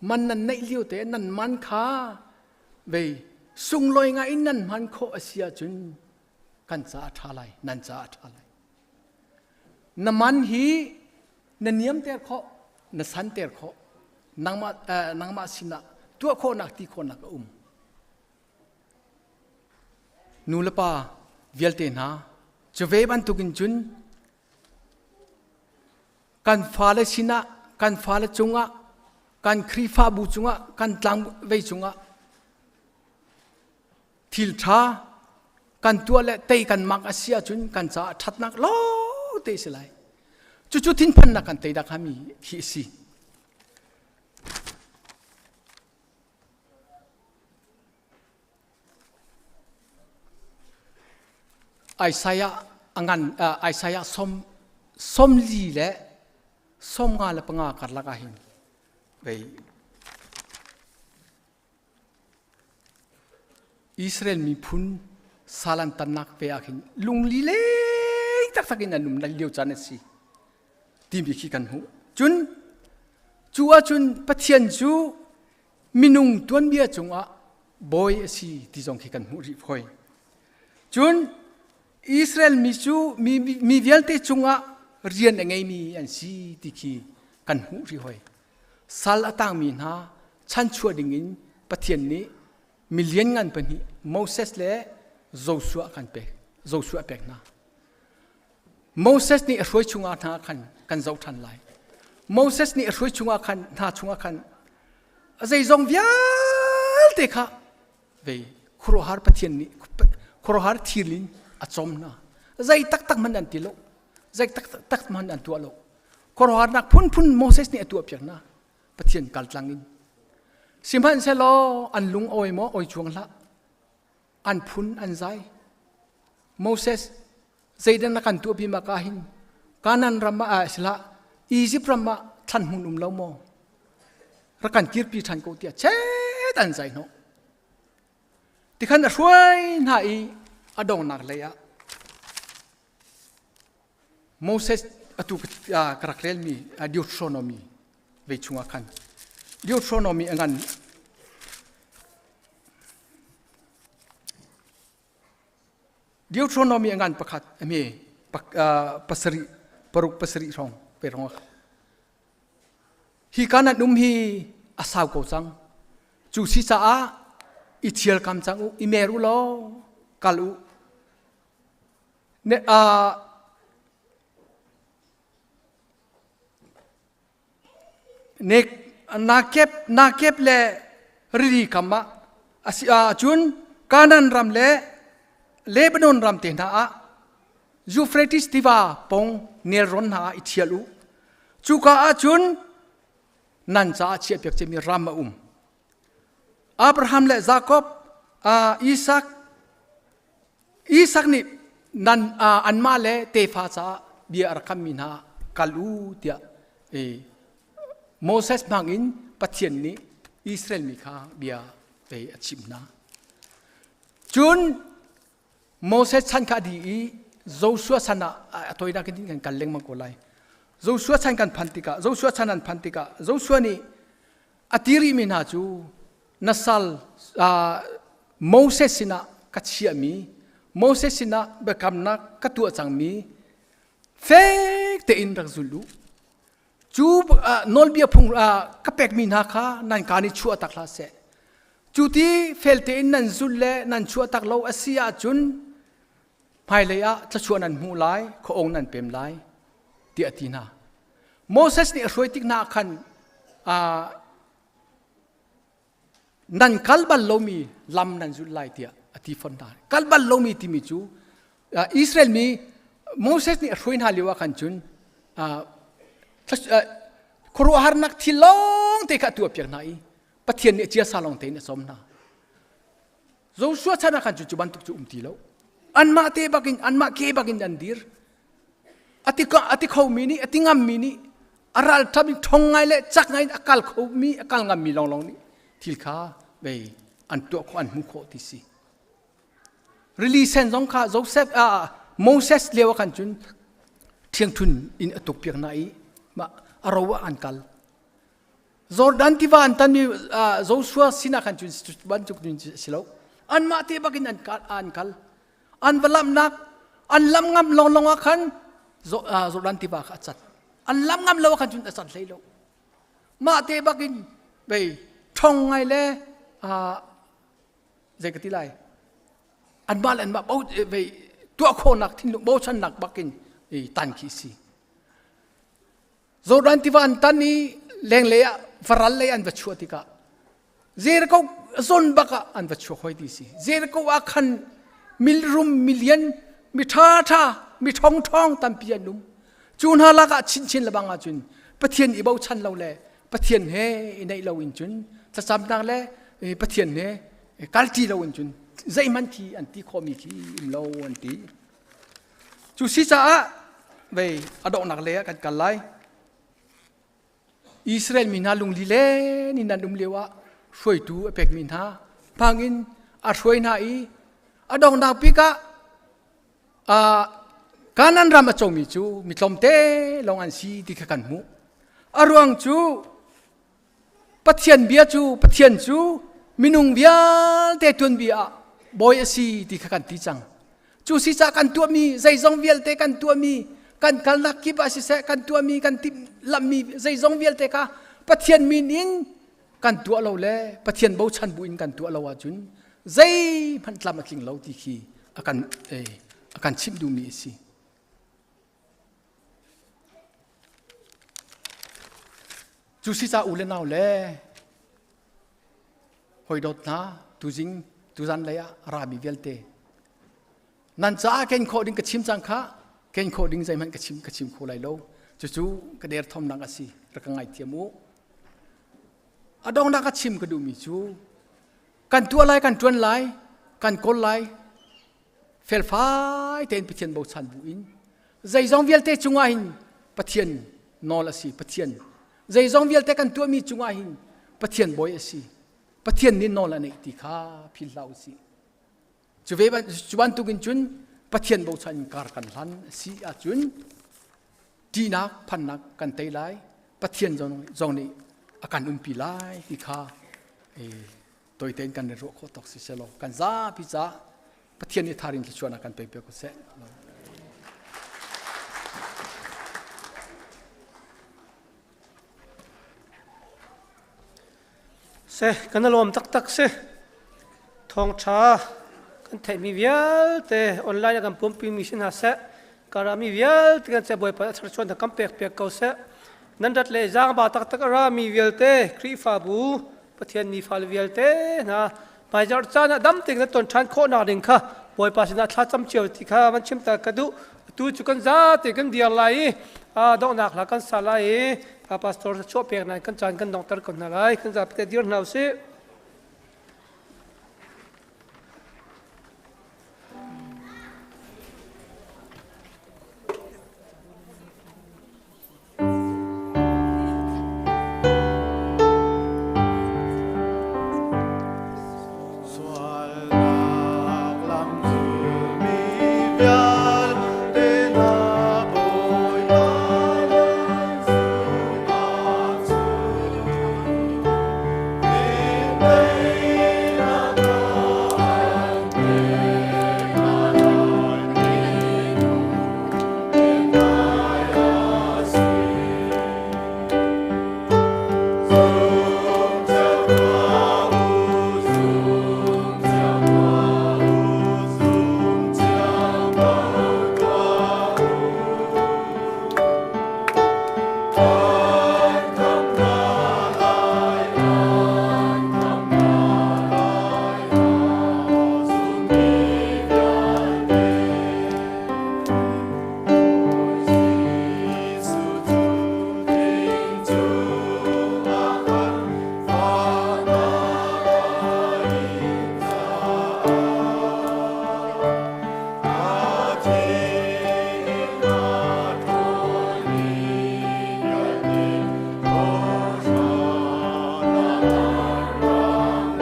man nan neih lio te nan man kha vei sunglawi ngai in nan hman khawh a si ahcun kan ca a ṭha lai nan ca a ṭha lai na man hi na niam ter khawh na san ter khawh nangmah nangmah sinah tuah khawhnak ti khawhnak a um nu le pa vialte hna cu ve bantukin cun kan fale sinah kan fale cungah kan Khrihfabu cungah kan tlang vei cungah thil ṭha kan tuah le tei kan mak a si ahcun kan caah ṭhatnak lawng te si lai. Cucu thinphannak kan tei dak hami khi a si. Isaiah angan Isaiah som som li le 55 karlak ah hin vei Israel miphun salan tannak ve ah khin lungli le taktak in an um lio caan a si timi khi kan hmuh. Cun cu ahcun Pathian cu minung tuanbia cungah bawi a si ti zong khi kan hmuh rih hoi. Cun Israel mi cu mi vialte cungah rian a ngeimi an si ti khi kan hmuh rih hoi. Sal a tangmi hna chanchuah dingin Pathian nih mi lianngan pahnih Moses le Joshua kan pek Joshua pek hna. Moses nih a hruai chungah hna khan kan zoh ṭhan lai. Moses nih a hruai chungah khan hna chungah khan a zeizong vialte kha ve khuaruahhar Pathian nih khuaruahhar thil in a cawm hna. Zei taktak hmanh an ti lo. Zei taktak hmanh an tuah lo. Khuaruahharnak phunphun Moses nih a tuahpiak hna. Pathian kaltlang in. Sihmanhsehlaw an lung awi maw awi chuang hlah. An phun an zai. Moses zeidah na kan tuahpi ma ka hin Kanan ram ah sila Egypt ram ah thlan hmun um lo maw rak kan kirpi ṭhan ko tiah chet an zai hnawh tikhan a hruai hna i a dongnak lei ah Moses atu ka rak relmi Deuteronomy vei chungah khan Deuteronomy a ngan Deuteronomy a ngan pakhat ame pasarih paruk pasarih hrawng pe hrawng hi kan an um hi a sau ko cang cu si caah i thial kam cang u i mer u law kal u Nakep le rili kam ah a si ahcun Kanan ram le Lebanon ram te hna ah Euphrates tiva pong nelrawn hna ah i ṭhial u. Cuka ah cun nan caah chiahpiak ciami ram a um. Abraham le Jakob, Isak, Isak nih nan anmah le tefa caah bia a rak kammi hna kal u tiah Moses hmangin Pathian nih Israel mi kha bia a chimh hna. Cun Moses chan kha a dih i Joshua chan ah a toinak in kan kal lengmang ko lai. Joshua chan kan phan tikah Joshua chan an phan tikah Joshua nih a ti rihmi hna cu na sal Moses sinah ka chiahmi Moses sinah biakamnak ka tuah cangmi fek tein rak zul u. Cu nawlbia phung ka pekmi hna kha nan kaa nih chuah tak hlah seh. Cu ti fel tein nan zulh le nan chuah tak lo a si ahcun hmailei ah thluachuah nan hmuh lai, khuaawng nan pem lai, tiah a ti hna. Moses nih a hruai tik hna ah khan nan kal bal lomi lam nan zulh lai tiah a ti fawn hna. Kal bal lomi timi cu Israel mi Moses nih a hruai hna lio ah khan cun khuaruahharnak thil lawng te kha a tuahpiak hna i Pathian nih chiasa lawng tein a sawm hna. Joshua chan ah khan cu cu bantuk cu um ti lo. Anmah te bakin anmah ke bakin an dir. Ati ati khomi nih ati ngammi nih a ral ṭham in ṭhong ngai le cak ngai in a kal khomi a kal ngammi lawnglawng nih thil kha vei an tuah khawh an hmuh khawh ti si. Rili sen zong kha Joseph Moses lio ah khan cun ṭhiangṭhun in a tuk piak hna i mah a ro ah an kal. Jordan tiva an tanmi Joshua sinah khan cun bantuk cun si lo. Anmah te bakin an kal an kal. An va lamnak an lam ngam lawnglawng ah khan Jordan tiva kha a cat. An lam ngam lo ah khan cun a cat hlei lo. Mah te bakin bei ṭhong ngai le zei ka ti lai anmah le anmah bo vei tuah khawhnak thinlung bochannak bakin i tan khi si Jordan tiva an tan i lenglei ah varal lei an va chuah tikah Jericho zon bak ah an va chuak hoi ti si Jericho ah khan milrum milian mi ṭha ṭha mi ṭhong ṭhong tampi an um cu hna lakah chinchin lebang ah cun Pathian i bochan lo le Pathian he i neih lo in cun thlacamnak le Pathian he kalṭi lo in cun zeihmanh khi an ti khawhmi khi um lo an ti. Cu si caah vei a donghnak lei ah kan kal lai. Israel mi hna lungli len in an um lio ah hruaitu a pekmi hna hmangin a hruai hna i a donghnak bik ah Kanan ram a comi cu mi tlawmte lawng an si ti kha kan hmuh. A ruang cu Pathian bia cu Pathian cu minung vialte tuanbia ah bawi a si ti kha kan ti cang. Cu si caah kan tuahmi zeizong vialte kan tuahmi kan kalnak kip ah siseh kan tuahmi kan timhlamhmi zeizong vialte kha Pathian min in kan tuah lo le Pathian bochan bu in kan tuah lo ahcun zeihmanh tlam a tling lo ti khi a kan a kan chimh duhmi a si. Cu si ca u le nau le hoi dawt hna tuzing tuzan lei ah rami vialte nan caah ken khawh ding ka chim cang kha ken khawh ding zeihmanh ka chim ka chim kho lai lo cucu ka derthawmnak a si rak ka ngaithiam u a donghnak a chim ka duhmi cu kan tuah lai kan ṭuan lai kan kawl lai felfai tein Pathian bochan bu in zeizong vialte cungah hin Pathian nawl a si Pathian zeizong vialte kan tuahmi cungah hin Pathian bawi a si Pathian nih nawl a neih ti kha phil hlah u sih Cu ve cu bantukin cun Pathian bochan in kar kan hlan a si ahcun ṭihnak phannak kan tei lai Pathian zong nih a kan umpi lai ti kha toite in kan i ruah khawh tawk si selaw kan zapi caah Pathian nih tharin thluachuahnak kan pe piak ko seh. Se kan lawm taktak si. Thawngṭha kan theihmi vialte online ah kan pumpi mi si hna seh. Karami vialte kan ce Bawipa a thar kan pek piak ko seh. Nan rat le zaangba taktak a rami vialte Khrihfabu Pathian mi fale vialte hna Hmaizarh caan ah dam tein na ton ṭhan khawhnak ding kha Bawipa sinah thla cam cio ti kha van chim ta ka duh. Atu cu kan zate kan dir lai i donghnak hla kan sa lai i pastor chuah pek nan kan caan kan donghter ko hna lai. Kan zapi te dir hna usih. Sualnak lam zulmi vialte hna Bawipa nan zumh ahcun Dinnak an pek hna lai minung pek a si. Zum cio tuah u, zum cio tuah u, zum cio ko tuah u. An khamh hna lai, an khamh hna lai, a zummi vialte. Jesuh cu thing cungah khan fahnak a in caah a thi in a ṭhawlmi vialte thawhṭhannak an rak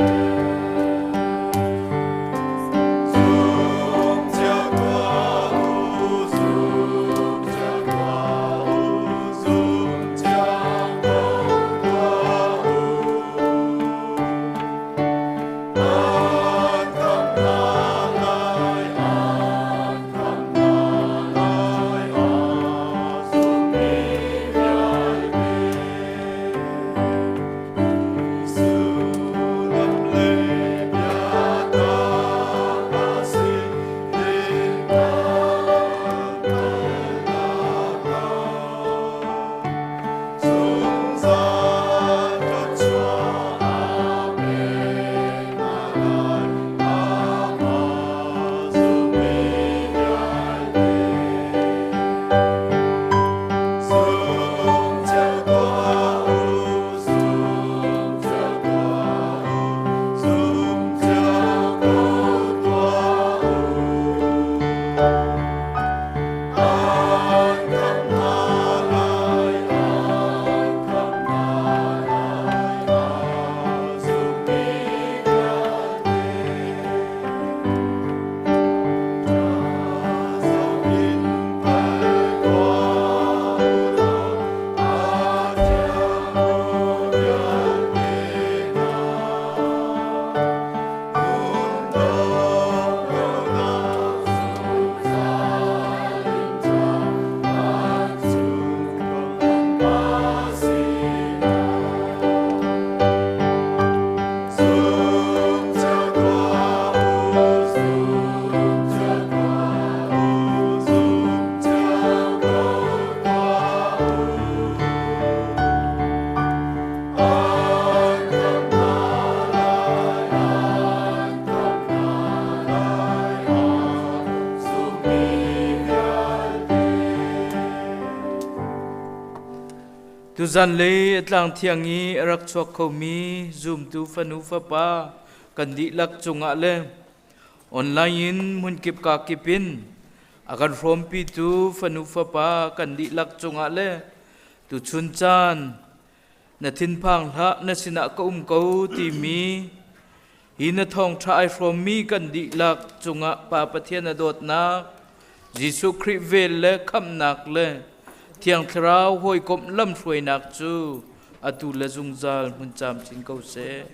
Zum cio tuah u, zum cio tuah u, zum cio ko tuah u. An khamh hna lai, an khamh hna lai, a zummi vialte. Sullam le biatak a si, dinnak kalnak ah. Zungzal thluachuah a pek hna lai, amah zummi vialte. Zum cio tuah u, zum cio tuah u, zum cio ko tuah u. An khamh hna lai, an khamh hna lai, a zummi vialte. Zoh in pal tuah u law, a thiang vialte hna. Nun dong lonak zungzal in ca vancung kan Pa sinah. Zum cio tuah u, zum cio tuah u, zum cio ko tuah u. An khamh hna lai, an khamh hna lai, a zummi vialte. Tuzan le tlang thiang i a rak chuak khomi zumtu fanu fapa kan dihlak cungah le online in hmunkip ka kip in a kan hrawmpitu fanu fapa kan dihlak cungah le tuchun caan na thinphang hlah na sinah ka um ko timi hi na thawngṭha ai hrawmmi kan dihlak cungah Pa Pathian a dawtnak Jesuh Khrih vel le khamhnak le Thiang Thlarau hawikomh lamhruainak cu atu le zungzal hmun camcin ko seh.